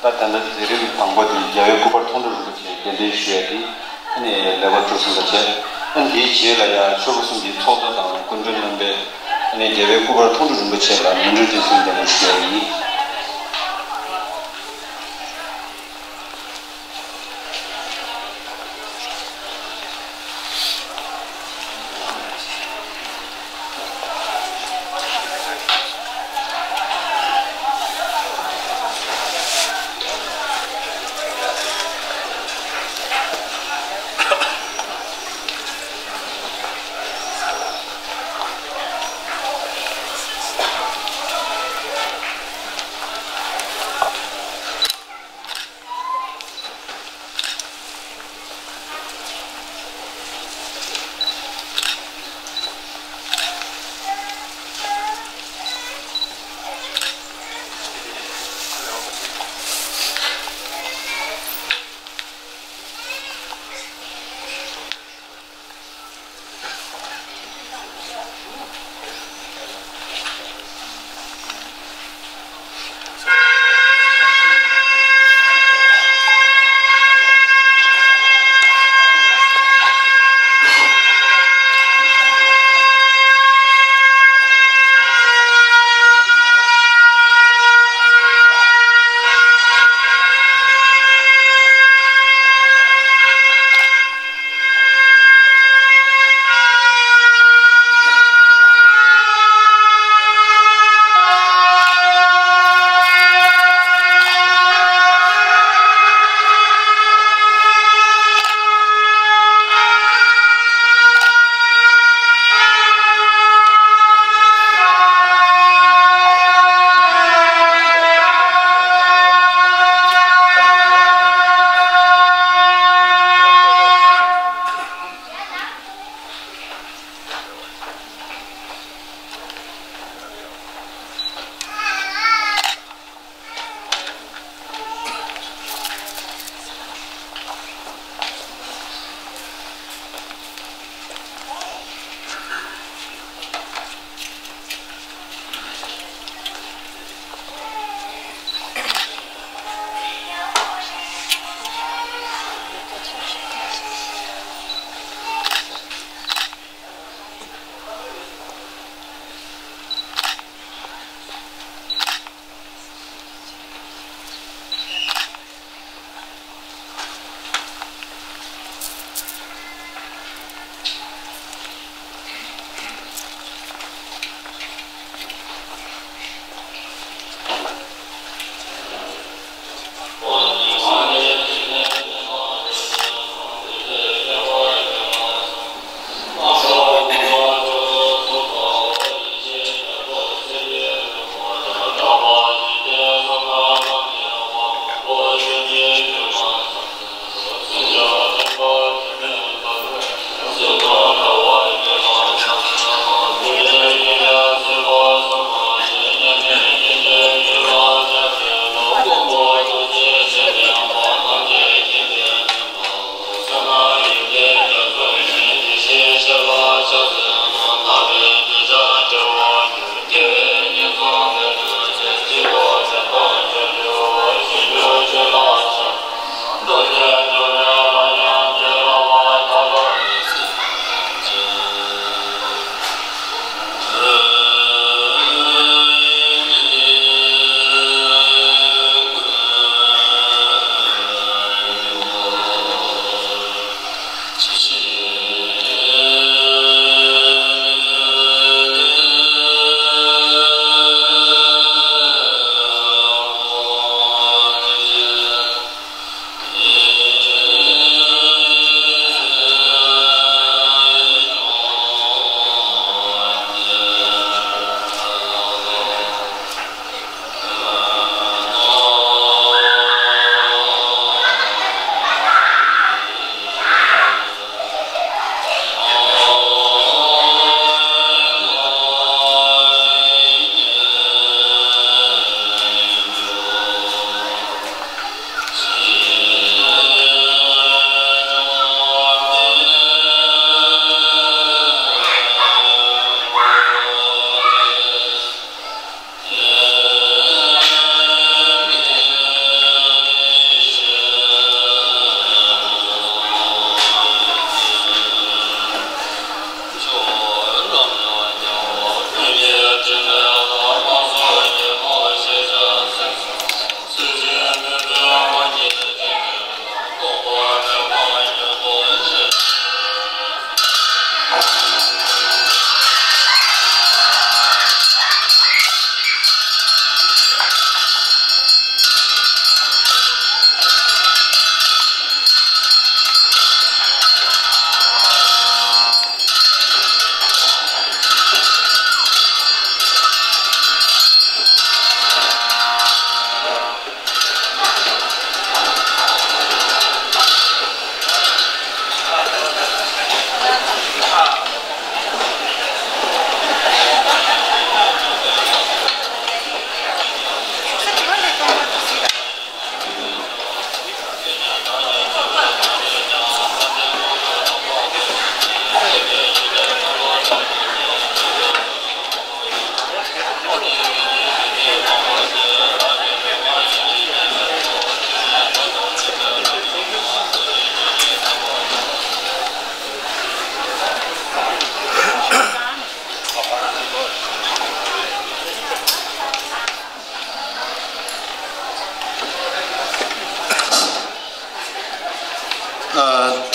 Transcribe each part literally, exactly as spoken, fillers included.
ད་ལྟ་མཛད་རིམ་དང་པོ་དེ་རྒྱལ་བའི་སྐུ་པར་མཐོང་གྲོལ་རིན་པོ་ཆེ་གདན་འདྲེན་ཞུ་ཡ་དེ་ཨ་ནི་ལེགས་པར་གྲུབ་སོང་པ་བྱས། ཨ་ནི་དེའི་རྗེས་ལ་ཡང་ཆོས་སྐུ་གསུམ་གྱི་ཚོགས་གཙོ་དང་སྐུ་མགྲོན་རྣམ་པས་ཨ་ནི་རྒྱལ་བའི་སྐུ་པར་མཐོང་གྲོལ་རིན་པོ་ཆེ་ལ་མཎྜལ་རྟེན་གསུམ་གདན་འདྲེན་ཞུ་ཡ་ཡིན།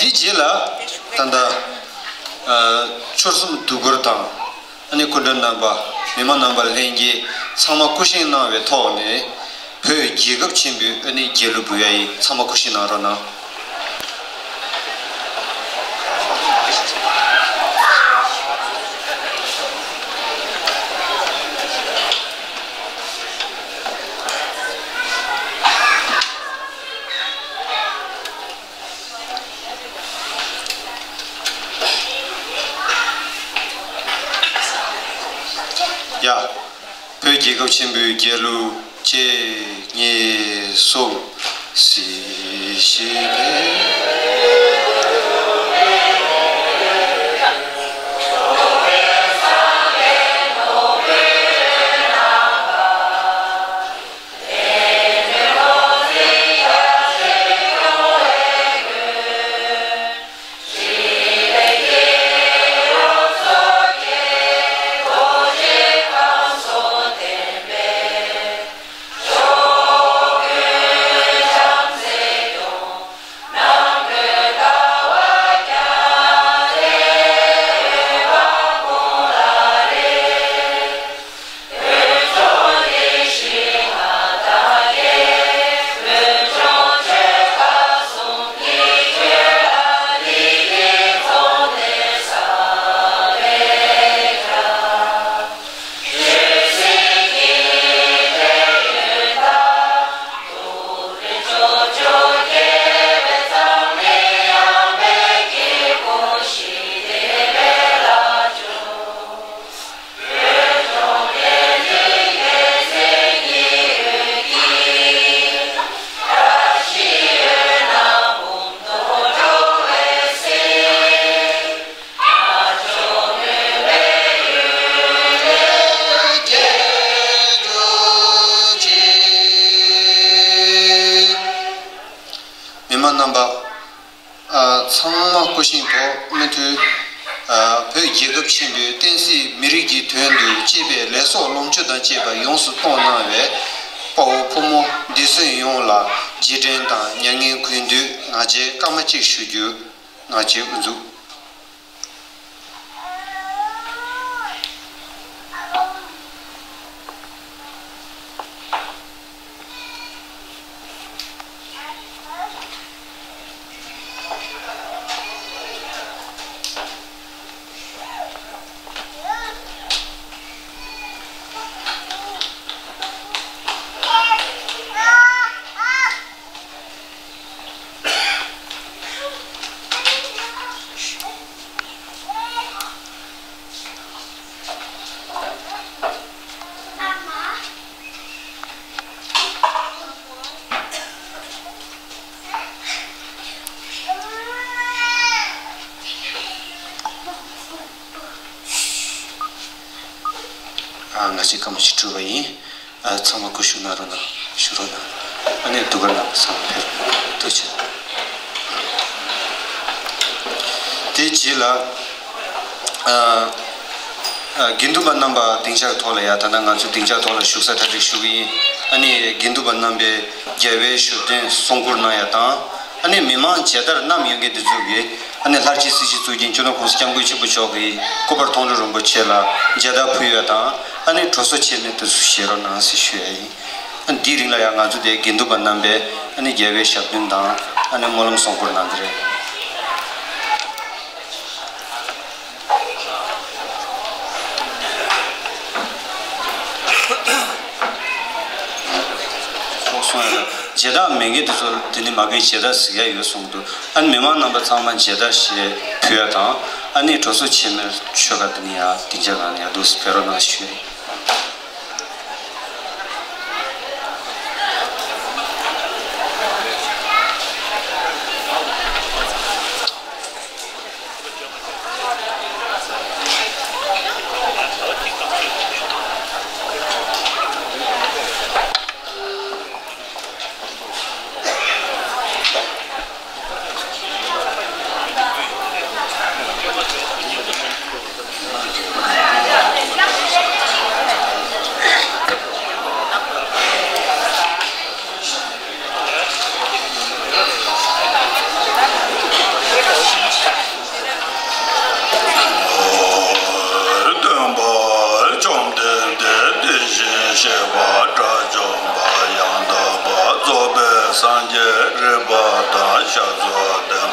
དེའི་རྗེས་ལ་ད་ལྟ་ཨ་ཆོལ་གསུམ་སྡུག་སྐོར་དང་། ཨ་ནི་སྐུ་མགྲོན་རྣམ་པ། མི་མང་རྣམ་པ་ལྷན་རྒྱས་ཚང་མ་སྐུ་བཞེངས་གནང་བའི་ཐོག་ནས། བོད་རྒྱལ་ཁབ་ཆེན་པོའི་ཨ་ནི་རྒྱལ་གླུ་འབུལ་ཡ་ཡིན། ཚང་མ་སྐུ་བཞེངས་གནང་རོགས་གནང་། ཡ། བོད་རྒྱལ་ཁབ་ཆེན་པོའི་རྒྱལ་གླུ། གཅིག་གཉིས་གསུམ། སི་ཤི་ལེ། མི་མང་རྣམ་པ། ཨ། ཚང་མ་སྐུ་བཞེངས་ཐོག་མུ་མཐུད། ཨ། བོད་རྒྱལ་ཁབ་ཆེན་པོའི་བསྟན་སྲིད་མི་རིགས་ཀྱི་དོན་དུ་གཅེས་པའི་ལས་ཚོགས་ལོངས་སྤྱོད་དང་བཅས་པ་ཡོངས་སུ་གཏོང་གནང་བའི་དཔའ་བོ་ཕོ་མོ་འདི་ཚོ་ཡོངས་ལ་རྗེས་དྲན་དང་མྱ་ངན་གུས་འདུད་ང་བཅས་སྐར་མ་གཅིག་ཞུ་རྒྱུ། ང་བཅས་དབུ་འཛུགས། ཨ། ང་བཅས་སྐར་མ་བཅུ་དྲུག་པ་ཡིན། ཨ། ཚང་མ་སྐུ་བཞུགས་གནང་རོགས་གནང་། བཞུགས་རོགས་གནང་། ཨ་ནི་སྡུག་སྐར་རྣམ་པ་ཚང་མ་ཕེབས། ཐུགས་རྗེ་ཆེ། དེའི་རྗེས་ལ། ཨ། ཨ། དགེ་འདུན་པ་རྣམ་པ་སྡིངས་ཆ་གི་ཐོག་ལ་ཡ། ད་ལྟ་ང་ཚོ་སྡིངས་ཆ་ཐོག་ལ་བཞུགས་ས་གྲ་སྒྲིག་ཞུ་གི་ཡིན། ཨ་ནི་དགེ་འདུན་པ་རྣམ་པས་རྒྱལ་བའི་བཞུགས་གདན་སྲུང་བཀུར་གནང་ཡ་དང་། ཨ་ནི་མི་མང་མཇལ་དར་བསྣམས་ཡོང་མཁན་དེ་ཚོ་གིས། ཨ་ནི་ལྷར་བཅས་སྲིད་ཞིའི་གཙུག་རྒྱན་སྤྱི་ནོར་༸གོང་ས་༸སྐྱབས་མགོན་ཆེན་པོ་མཆོག་གི་སྐུ་པར་མཐོང་གྲོལ་རིན་པོ་ཆེ་ལ་མཇལ་དར་ཕུལ་ཡ་དང་། ཨ་ནི་གྲོས་ཚོགས་ཆེན་མོའི་དུས་སུ་བཞེས་རོགས་གནང་ཟེར་ཞུ་ཡ་ཡིན། ཨ། འདིའི་རིང་ལ་ཡང་ང་ཚོ་དེ་དགེ་འདུན་པ་རྣམ་པས་ཨ་ནི་རྒྱལ་བའི་ཞབས་བརྟན་དང་། ཨ་ནི་སྨོན་ལམ་སྲུང་བཀུར་གནང་གི་རེད། ཚོགས་གསུང་ཡ་ལ་མཇལ་དར་མེད་མཁན་དེ་ཚོ་དེ་ནི་མ་གི་མཇལ་དར་གཟིགས་ཡ་ཡོད་གསུངས་འདུག་ཨ་ནི་མི་མང་རྣམ་པ་ཚང་མ་མཇལ་དར་ཞིག་ཕུལ་ཡ་དང་། ཨ་ནི་གྲོས་ཚོགས་ཆེན་མོའི་ཆོས་ཁ་དེ་ནི་ཡང་སྡིངས་ཆ་སྒང་ལ་ཡར་འདུག་སེ་ཕེབས་རོགས་གནང་ཞུ་ཡ་ཡིན། སངས་རྒྱས་རིག་པ་དང་ཞབས་སོར་ལྡན།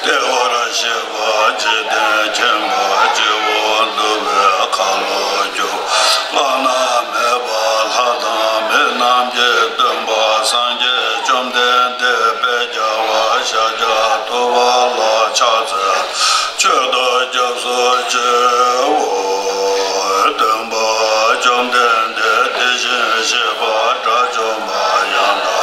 བདེ་བར་གཤེགས་པ་འཇིག་རྟེན་མཁྱེན་པ་སྤྱི་བོ་འདུལ་བའི་ཁ་ལོ་སྒྱུར་བ་བླ་ན་མེད་པ་ལྷ་དང་མི་རྣམས་ཀྱི་སྟོན་པ་སངས་རྒྱས་བཅོམ་ལྡན་འདས་དཔལ་རྒྱལ་བ་ཤཱཀྱ་ཐུབ་པ་ལ་ཕྱག་འཚལ། མཆོད་དོ་སྐྱབས་སུ་མཆིའོ། སྟོན་པ་བཅོམ་ལྡན་འདས་དེ་བཞིན་གཤེགས་པ་དགྲ་བཅོམ་པ་ཡང་དག་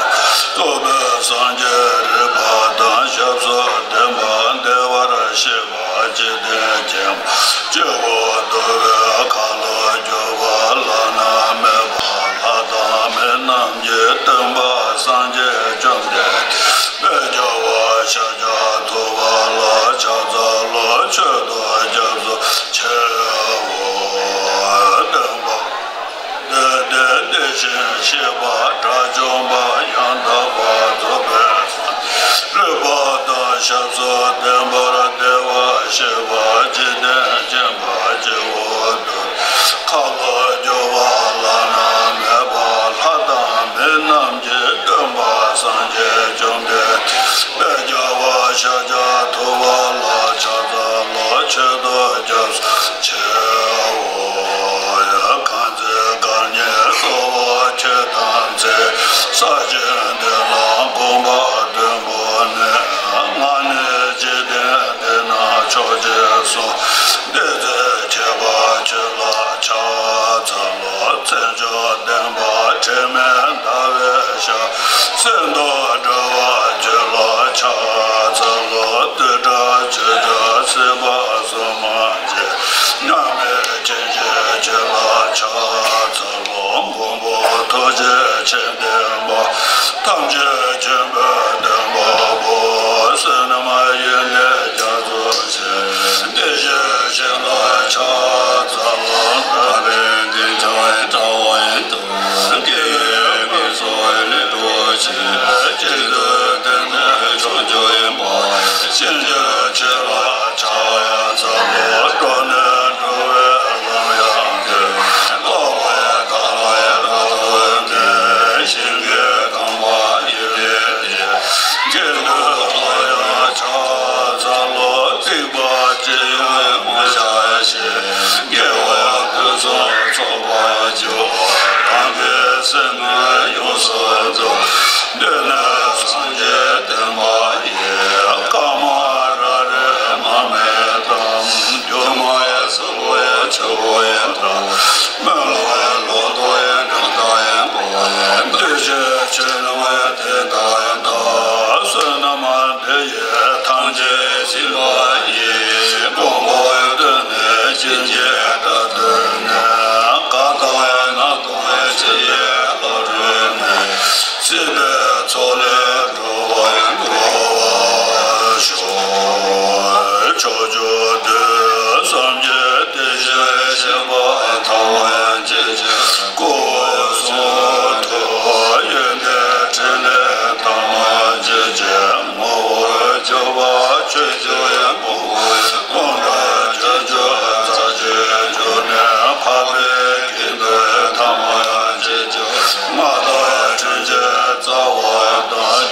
རྫོགས་པའི་སངས་རྒྱས་རིག་པ་དང་ཞབས་སུ་ལྡན་པ་བདེ་བར་གཤེགས་པ་འཇིག་རྟེན་མཁྱེན་པ་སྤྱི་བོ་འདུལ་བའི་ཁ་ལོ་སྒྱུར་བ་བླ་ན་མེད་པ་ལྷ་དང་མི་རྣམས་ཀྱི་སྟོན་པ་སངས་རྒྱས་བཅོམ་ལྡན་འདས་དཔལ་རྒྱལ་བ་ཤཱཀྱ་ཐུབ་པ་ལ་ཕྱག་འཚལ་ལོ། མཆོད་དོ་སྐྱབས་སུ་མཆིའོ། སྟོན་པ་དེ་དེ་བཞིན་གཤེགས་པ་དགྲ་བཅོམ་པ་ཡང་དག་པར་རྫོགས་པའི་སངས་རྒྱས་རིག་པ་དང་ཞབས་སུ་ལྡན་པ་བདེ་བར་གཤེགས་པ་འཇིག་རྟེན་མཁྱེན་པ་སྤྱི་བོ་འདུལ་བའི་ཁ་ལོ་སྒྱུར་བ་བླ་ན་མེད་པ་ལྷ་དང་མི་རྣམས་ཀྱི་སྟོན་པ་སངས་རྒྱས་བཅོམ་ལྡན་འདས་དཔལ་རྒྱལ་བ་ཤཱཀྱ་ཐུབ་པ་ལ་ཕྱག་འཚལ་ལོ། མཆོད་དོ་སྐྱབས་སུ་མཆིའོ། གང་ཚེ་བསྐལ་ཉིད་གཙོ་བོ་ཁྱོད་དམ་ཚིག་ས་གཞི་འདི་ལ་གོམ་པ་བདུན་བོར་ནས། ང་ནི་འཇིག་རྟེན་འདི་ན་མཆོག་ཅེས་གསུངས། དེ་ཚེ་ཁྱད་པར་ཁྱོད་ལ་ཕྱག་འཚལ་ལོ། མཚན་མཆོག་ལྡན་པ་དྲི་མེད་ཟླ་བའི་ཞལ། གསེར་མདོག་འདྲ་བ་ཁྱོད་ལ་ཕྱག་འཚལ་ལོ། བདུད་དགྲ་ཆོས་སྐྱོང་སྲིད་པ་གསུམ་མ་མཆིས། མཉམ་མེད་མཁྱེན་ཅན་ཁྱོད་ལ་ཕྱག་འཚལ་ལོ། མགོན་པོ་ཐུགས་རྗེ་ཆེ་ལྡན་པ། ཐམས་ཅད་མཁྱེན་པའི་སྟོན་པ་པོ། བསོད་ནམས་ཡོན་ཏན་རྒྱ་མཚོ་ཆེ། དེ་བཞིན་གཤེགས་ལ་ཕྱག་འཚལ་ལོ། ཐར་པའི་གདེང་ཆེན་དྲང་བ་ཡིན་ཏུ། དགེ་བའི་བསྔོ་ཚོགས་ལས་འགྲོ་ཕྱིར། གཅིག་ཏུ་བསྟེན་ནས་མཆོག་གྱུར་ཡིན་པ། ཕྱིན་ཆད་ཁྱོད་ལ་ཕྱག་འཚལ་ལོ། འགྲོ་ནས་འགྲོ་བའི་ལམ་ཡང་དུ། ལོག་པའི་དགྲ་ལ་ཡང་བར་དུ་འདས། ཞིང་གི་ཁང་པ་ཡི་གེ་འདི། ཁྱེད་ལ་ཡང་ཕྱག་འཚལ་ལོ། སྡིག་པ་ཅི་ཡང་མི་བྱ་ཞིང་། དགེ་བ་ཕུན་སུམ་ཚོགས་པར་འགྱུར། རང་གི་སེམས་ནི་ཡོངས་སུ་འདུལ། འདི་ནི་སངས་རྒྱས་བསྟན་པ་ཡི། བཀའ་མ་ར་རེ་མ་སྨྲས་དང་། སྒྱུ་མ་ཡི་གཟུགས་པོ་ཡི་ཆུ་བོ་ཡི་དང་། མི་སླུ་བའི་ལོ་ཏོག་ཡི་འགྲམ་ལྟ་ཡི་བུ་ཡི། འདུ་ཤེས་ཆེ་ནི་བའི་དེ་ལྟ་ཡི་དང་། བསོད་ནམས་འདི་ཡིས་ཐམས་ཅད་གཟིགས་པ་ཡི། མགོན་པོ་སྟོན་ནས་སྐྱེ་མཆེད་དགྲ་བཏུལ་ནས། བཀའ་དང་ན་དང་ཕྱི་ཡི་བློ་གྲོས་ནས། སྲིད་པའི་མཚོ་ལས་འགྲོ་བ་སྒྲོལ་བར་ཤོག། ཕྱོགས་བཅུ་དུས་གསུམ་གྱི་དེ་བཞིན་གཤེགས་པ་ཐམས་ཅད་ཀྱི་སྐུ་གསུང་ཐུགས་ཡོན་ཏན་ཕྲིན་ལས་ཐམས་ཅད་ཀྱི་ངོ་བོར་གྱུར་པ་ཆོས་ཀྱི་ཕུང་པོ་སྟོང་ཕྲག་བརྒྱད་ཅུ་རྩ་གཅིག་གྱུར་ནས་འཕགས་པའི་དགེ་འདུན་ཐམས་ཅད་ཀྱི་མངའ་བདག་དྲིན་ཅན་རྩ་བ་དང་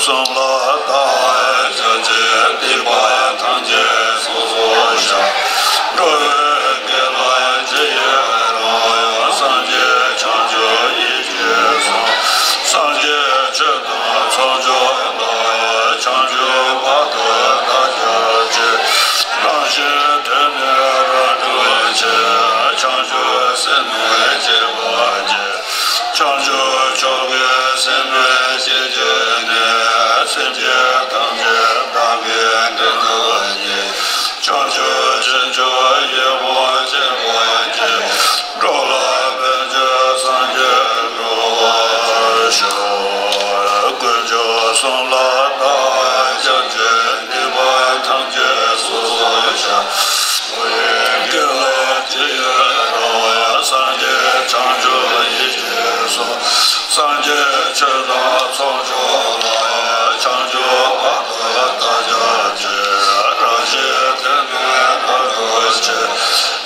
གསུམ་ལ་བལྟ་བར་བྱ་ཕྱིར། སྡིག་པ་ཐམས་ཅད་སོ་སོར་བཤགས། འགྲོ་བའི་དགེ་ལ་ཇི་ཡི་རང་ཡང་། སངས་རྒྱས་བྱང་ཆུབ་ཡིད་ཀྱིས་བཟུང་། སངས་རྒྱས་ཆོས་དང་ཚོགས་མཆོག་ལ། བྱང་ཆུབ་བར་དུ་བདག་ཕྱག་འཚལ། རང་གཞན་དོན་ནི་རབ་བསྒྲུབ་ཕྱིར། བྱང་ཆུབ་སེམས་ནི་བསྐྱེད་པར་བགྱི། བྱང་ཆུབ་མཆོག་གི་སེམས་ནི་བསྐྱེད་བགྱིས་ནས། སེམས་ཅན་ཐམས་ཅད་བདག་གིས་བདེ་ཐོབ་བགྱི། བྱང་ཆུབ་ཕྱིར་མཆོག་ཡིད་འོང་སྤྱད་པར་བགྱི། འགྲོ་ལ་ཕན་ཕྱིར་སངས་རྒྱས་འགྲུབ་པར་ཤོག། དཀོན་མཆོག་གསུམ་ལ་བལྟ་བར་བྱ་ཕྱིར། སྡིག་པ་ཐམས་ཅད་སོ་སོར་བཤགས། འགྲོ་བའི་དགེ་ལ་ཇི་ཡི་རང་ཡང་། སངས་རྒྱས་བྱང་ཆུབ་ཡིད་ཀྱིས་བཟུང་། སངས་རྒྱས་ཆོས་དང་ཚོགས་མཆོག་ལ། བྱང་ཆུབ་བར་དུ་བདག་ཕྱག་འཚལ། རང་གཞན་དོན་ནི་རབ་བསྒྲུབ་ཕྱིར།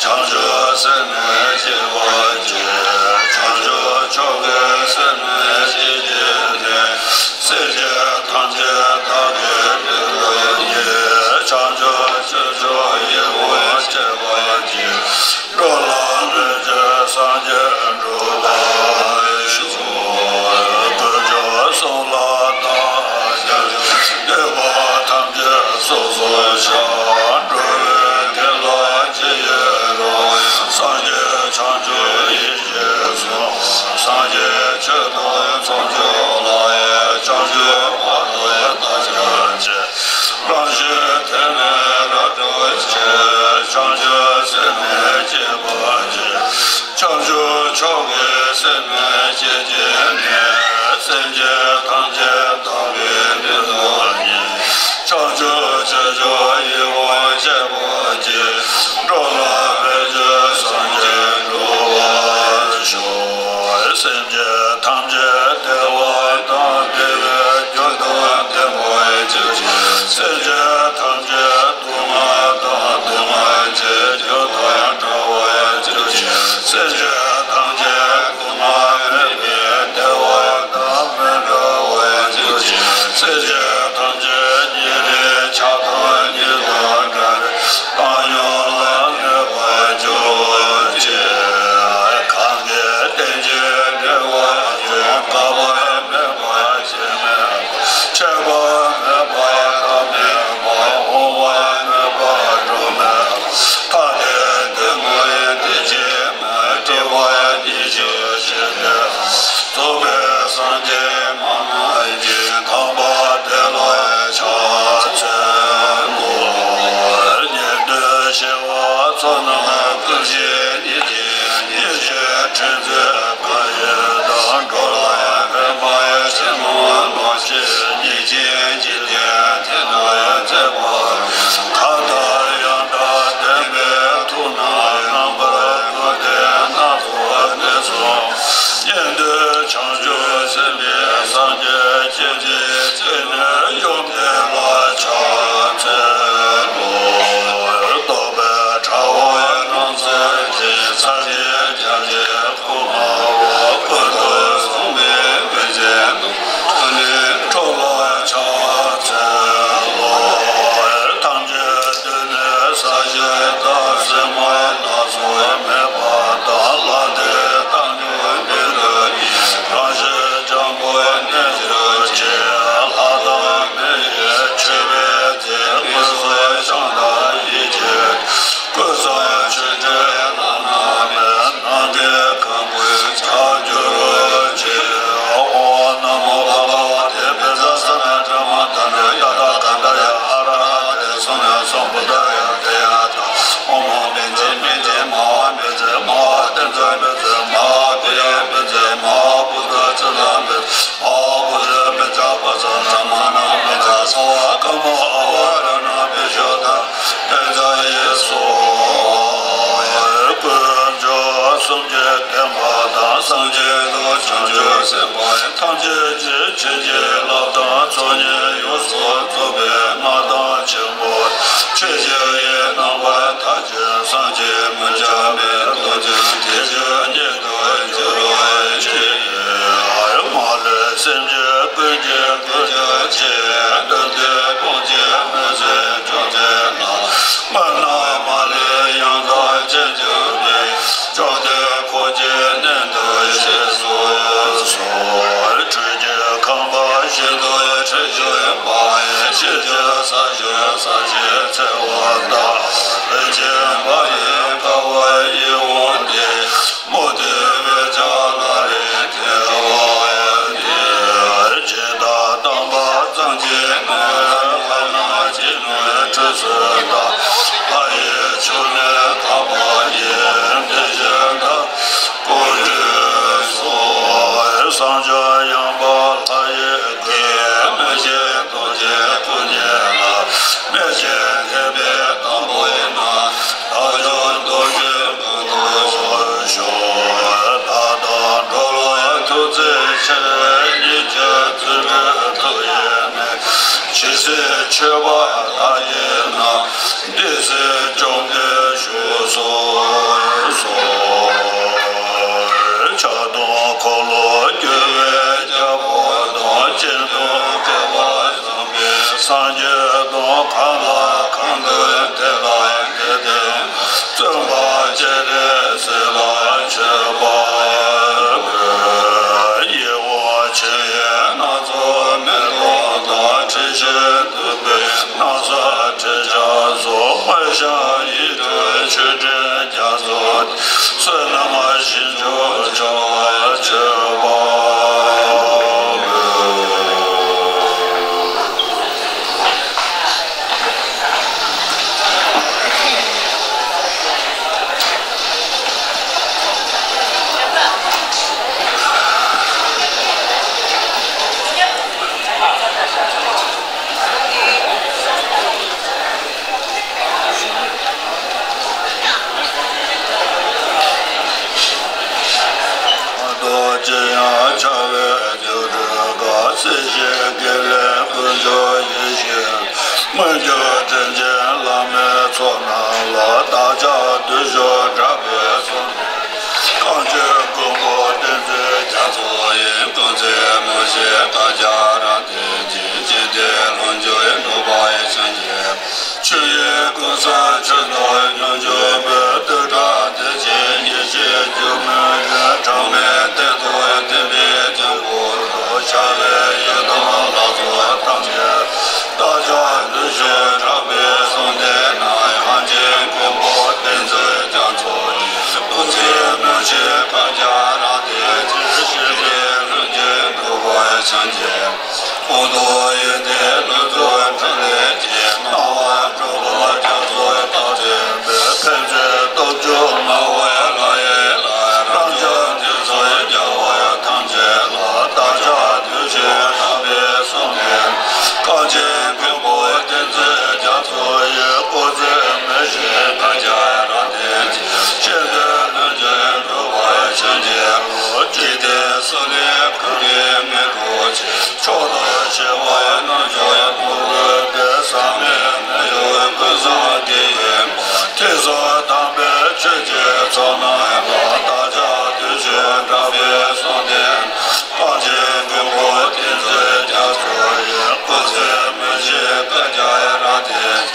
བྱང་ཆུབ་སེམས་ནི་བསྐྱེད་པར་བགྱི། བྱང་ཆུབ་མཆོག་གི་སེམས་ནི་བསྐྱེད་བགྱིས་ནས། སེམས་ཅན་ཐམས་ཅད་བདག་གིས་བདེ་ཐོབ་བགྱི། བྱང་ཆུབ་ཕྱིར་མཆོག་ཡིད་འོང་སྤྱད་པར་བགྱི། འགྲོ་ལ་ཕན་ཕྱིར་སངས་རྒྱས་འགྲུབ་པར་ཤོག། དཀོན་མཆོག་གསུམ་ལ་བལྟ་བར་བྱ། སྡིག་པ་ཐམས་ཅད་སོ་སོར་བཤགས། འགྲོ་བའི་དགེ་ལ་ཇི་ཡི་རང་ཡང་། སངས་རྒྱས་བྱང་ཆུབ་ཡིད་ཀྱིས་བཟུང་། སངས་རྒྱས་ཆོས་དང་ཚོགས་མཆོག་ལ། བྱང་ཆུབ་བར་དུ་བདག་ཕྱག་འཚལ། རང་གཞན་དོན་ནི་རབ་བསྒྲུབ་ཕྱིར། བྱང་ཆུབ་སེམས་ནི་བསྐྱེད་པར་བགྱི། བྱང་ཆུབ་མཆོག་གི་སེམས་ནི་བསྐྱེད་བགྱིས་ནས། སེམས་ཅན་ཐམས་ཅད་བདག་གིས་བདེ་ཐོབ་བགྱི། བྱང་ཆུབ་ཕྱིར་མཆོག་ཡིད་འོང་སྤྱད་པར་བགྱི། འགྲོ་ལ་ཕན་ཕྱིར་སངས་རྒྱས་འགྲུབ་པར་ཤོག། སེམས་ཅན་ཐམས་ཅད་བདེ་བ་དང་བདེ་བའི་རྒྱུ་དང་ལྡན་པར་གྱུར་ཅིག། སེམས་ཅན་ཐམས་ཅད་སྡུག་བསྔལ་དང་སྡུག་བསྔལ་གྱི་རྒྱུ་དང་བྲལ་བར་གྱུར་ཅིག། སེམས་ཅན་ཐམས་ཅད་སྡུག་བསྔལ་མེད་པའི་བདེ་བ་དང་མི་འབྲལ་བར་གྱུར་ཅིག། སེམས་ཅན་ཐམས་ཅད་ཉེ་རིང་ཆགས་སྡང་གཉིས་དང་བྲལ་བའི་བཏང་སྙོམས་ལ་གནས་པར་གྱུར་ཅིག། གང་གིས་རྟེན་ཅིང་འབྲེལ་བར་འབྱུང་། འགག་པ་མེད་པ་སྐྱེ་མེད་པ། ཆད་པ་མེད་པ་མཐའ་མེད་པ། འོང་བ་མེད་པ་འགྲོ་མེད་པ། ཐ་དད་དོན་ངོ་བོ་དེ་བཞིན་མེད། སྤྲོས་པ་ཉེར་ཞི་ཞི་བདེ། རྫོགས་པའི་སངས་རྒྱས་མ་ནམ་མཁའི། དམ་པ་དེ་ལ་ཕྱག་འཚལ་ལོ། ཉན་ཐོས་ཞི་བ་ཚོགས་རྣམས་ཀུན་གྱི་ཉེར་ཞི་ཉེར་ཞིའི་ཕྲིན་ཚེ་བཀའ་ཡི་དམ། འགྲོ་ལ་ཕན་པའི་ཕྱིར་ནོར་ལོངས་སྤྱོད་ཉེར་གཅིག་འཇིག་རྟེན་ཕན་གནོད་མཛད་པ། མཁའ་ལྟར་ཡང་དག་ལྡན་པའི་ཐུགས་རྣམས་རྣམ་པར་དག་པའི་སྣ་ཚོགས་ནས་བཟུང་། ཉན་ཐོས་བྱང་ཆུབ་སེམས་དཔའི་སངས་རྒྱས་སྤྱན་རས་གཟིགས་ནས་བཅོམ་ལྡན་ལ་ཕྱག་འཚལ་ལོ། རྟོག་པའི་དྲ་བ་རྣམ་སེལ་ཞིང་། ཚར་གཅིག་ཁྱབ་བྱེད་སྐུ་མངའ་བ། ཀུན་ཏུ་བཟང་པོའི་གོས་ཅན་དུ། ཐོབ་ནས་འགྲོ་ལ་ཕྱག་འཚལ་ལོ། ཐམས་ཅད་དུས་ནས་ཟག་བཅས་དང་། གསེར་དངུལ་ལ་སོགས་མེད་པ་དང་། ལྷ་འདྲེ་རྟ་མགྲིན་མི་ལུས་ཀྱི། རང་བཞིན་འཇམ་པོར་གནས་གྱུར་ཅིག། ལྷ་དང་མི་ཡི་མཆོད་པའི་རྫས། དངོས་སུ་བཤམས་དང་ཡིད་ཀྱིས། ཀུན་བཟང་མཆོད་སྤྲིན་བླ་ན་མེད། ནམ་མཁའི་ཁང་བུ་ཆགས་གྱུར་ཅིག། ཨོཾ་ན་མོ་བྷ་ག་ཝ་ཏེ། བཛྲ་ས་ནཱ་ཏྲ་མ་ཏཱ་ཛ། ཡ་ཏཱ་ག་ཏཱ་ཡ། ཨ་ར་ཧ་ཏེ། སམྱཀ་སམ་བུདྡྷཱ་ཡ། ཏདྱ་ཐཱ། ཨོཾ་ཨ་བྷྱ་ཛྱ་བྷྱ་ཛྱ་མ་ཧཱ་བྷྱ་ཛྱ། མ་ཧཱ་ཏཱ་ཛ་བྷྱ་ཛྱ། མ་ཧཱ་བྷྱ་ཡ་བྷྱ་ཛྱ། མ་ཧཱ་བུདྡྷ་ཙི་ལ་བྷྱ་ཛྱ། མ་ཧཱ་བུདྡྷ་བྷྱ་ཛྱ་པ་ཙ་ན་མ་ན་བྷྱ་ཛྱ། སརྦ་ཀརྨ་ཨ་ཝ་ར་ཎ་བྷྱ་ཤོ་དྷ་བྷྱ་ཛ་ཡེ་སྭཱ་ཧཱ། དཀོན་མཆོག་གསུམ་གྱི་བསྟན་པ་དང་། སངས་རྒྱས་དང་བྱང་ཆུབ་སེམས་དཔའ་ཐམས་ཅད་ཀྱི་བྱིན་གྱིས་བརླབས་དང་ཚོགས་གཉིས་ཡོངས་སུ་རྫོགས་པའི་མངའ་ཐང་ཆེན་པོ། ཆོས་ཀྱི་དབྱིངས་རྣམ་པར་ཐར། སངས་རྒྱས་མི་འཆབ་མི་སྟོང་ཆེན་དེ་བཞིན་ཉིད་དུ་འགྱུར་བར་བྱེད། མ་ལུས་སེམས་ཅན་ཀུན་གྱི་ཀུན་གྱི་རྗེ། ཆེ་ཆེ་ས་ཞོ་ས་ཞེས་ཚེ་བ་དང་། རིན་ཆེན་མ་ཡི་ཁ་བ་ཡི་འོང་སྟེ། མོ་དེ་བས་ཀྱང་ལ་རེ་དེ་བ་ཡི། ཇི་ལྟར་དམ་པ་གཙང་ཆེན་ནས། ལྷ་ན་ཅི་ནུས་ཁྲུས་གསོལ་དང་། ལྷ་ཡི་ཆོས་ནི་དམ་པ་ཡིན། དེ་བཞིན་དུ་སྐུ་ཁྲུས་སོགས། བསང་མཆོད་ཡངས་པ་ལྷ་ཡི་གོས། མི་ཤེས་རྡོ་རྗེ་སྐུ་བརྙེས་ལ། མི་ཤེས་ཐེག་པའི་དང་པོ་ཡིན་ན། རང་བྱུང་རྡོ་རྗེ་ཀུན་ཏུ་བཞུགས་ཤོག། བདག་དང་འགྲོ་བ་ཐུགས་བརྩེ་ཆེར། ཉེས་སྤྱོད་རྫུ་འཕྲུལ་མཐུ་ཡིས་མེད། ཇི་སྲིད་མཆོད་པ་བདག་བགྱིད་ན། བདེ་གསལ་བཅོམ་ལྡན་བཞུགས་སུ་གསོལ། ཕྱག་སྟོང་འཁོར་ལོ་སྒྱུར་བའི་རྒྱལ་པོ་དང་། སྤྱན་སྟོང་བསྐལ་པ་བཟང་པོའི་སངས་རྒྱས་དང་། གང་ལ་གང་འདུལ་དེ་ལ་དེ་བསྟན། བཙུན་པ་སྤྱན་རས་གཟིགས་ལ་མཆོད་པ་འབུལ། ཡིད་འོང་མཆོད་ཡོན་སྣ་ཚོགས་མེ་ཏོག་དང་། དྲི་ཞིམ་བདུག་སྤོས་སྣང་གསལ་ཁྲི་བྱང་སོགས། དཔལ་བྱམས་ཡིད་སྤྲུལ་མཆོད་སྤྲིན་རྒྱ་མཚོ། བསོད་ནམས་ཞིང་སྐྱོང་བྱ་བར་མཆོད་པ་འབུལ། རྡོ་རྗེ་ཡང་བྱ་བའི་སྒྱུ་འཕྲུལ་དགའ། སྲིད་ཞིའི་དགེ་ལེགས་ཀུན་འབྱུང་ཡིད་བཞིན། མངོན་གྱུར་དྲིན་ཅན་བླ་མའི་ཚོགས་རྣམས་ལ། བདག་ཅག་བདུད་གཤོག་དྲག་པོས་གསོལ་འདེབས། གངས་ཅན་མགོན་པོ་བསྟན་འཛིན་རྒྱ་མཚོ་ཡི། སྐུ་ཚེ་མི་ཤིགས་བསྐལ་བརྒྱར་བརྟན་ཅིང་། འཇིག་རྟེན་ལོངས་སྤྱོད་འགྲོ་བའི་སེམས་ཅན། ཆོས་ཀྱི་ཀུན་བཟང་ཆོས་དང་མྱུར་མགྱོགས་པའི། བདུད་དགྲ་སྡེ་བཞིའི་ཡེ་ཤེས་སྒྱུ་མའི་རོལ། གྲངས་མེད་གཏེར་དུ་བསྟིམ་པའི་སྤྱན་སྔར་དུ། བྱ་བའི་ཡུལ་དང་ལྷ་ཚོགས་ཐམས་ཅད་ལ། བདག་ཅག་བདུད་གཤོག་དྲག་པོས་གསོལ་འདེབས་ན། གངས་ཅན་མགོན་པོ་བསྟན་འཛིན་རྒྱ་མཚོ་ཡི། སྐུ་ཚེ་མི་ཤིགས་བསྐལ་བརྒྱར་བརྟན་ཅིང་། འཇིག་རྟེན་ལྷུན་གྱིས་གྲུབ་པའི་སངས་རྒྱས། སྐུ་མདོག་དབྱུག་ལྡན་ཀླུ་མཛོད་འཕྲིན་ལས་ཀྱི། སྣང་བ་འགྲོ་དྲུག་རྒྱ་མཚོ་རྟགས་ཅན་པའི། ཕན་ཕྱིར་སྟོབས་བཅུ་མངའ་བའི་ལྷ་ཡི་ལྷ། རང་བྱུང་འདི་ཚོགས་རྒྱལ་བ་ཐམས་ཅད་ལ། བདག་ཅག་བདུད་གཤོག་དྲག་པོས་གསོལ་འདེབས། གངས་ཅན་མགོན་པོ་བསྟན་འཛིན་རྒྱ་མཚོ་ཡི། སྐུ་ཚེ་མི་ཤིགས་བསྐལ་བརྒྱར་བརྟན་ཅིང་། འཇིག་རྟེན་ལྷུན་གྱིས་གྲུབ་པའི་སངས་རྒྱས་ཀྱི། འཇིག་རྟེན་སྲིད་ལས་ཀུན་གྱི་མི་འཁོར་ཆེ། མཆོག་ཏུ་གཤེགས་པ་རྣལ་འབྱོར་མང་པོའི་དཔལ། ཟག་མེད་མི་གཡོ་ཀུན་བཟང་དེ་ཡི་དཔལ། ཐོས་བསམ་དམ་པའི་ཆོས་ཀྱི་ཚོགས་རྣམས་ལ། བདག་ཅག་བདུད་གཤོག་དྲག་པོས་གསོལ་འདེབས། གངས་ཅན་མགོན་པོ་བསྟན་འཛིན་རྒྱ་མཚོ་ཡི། སྐུ་ཚེ་མི་ཤིགས་བསྐལ་བརྒྱར་བརྟན།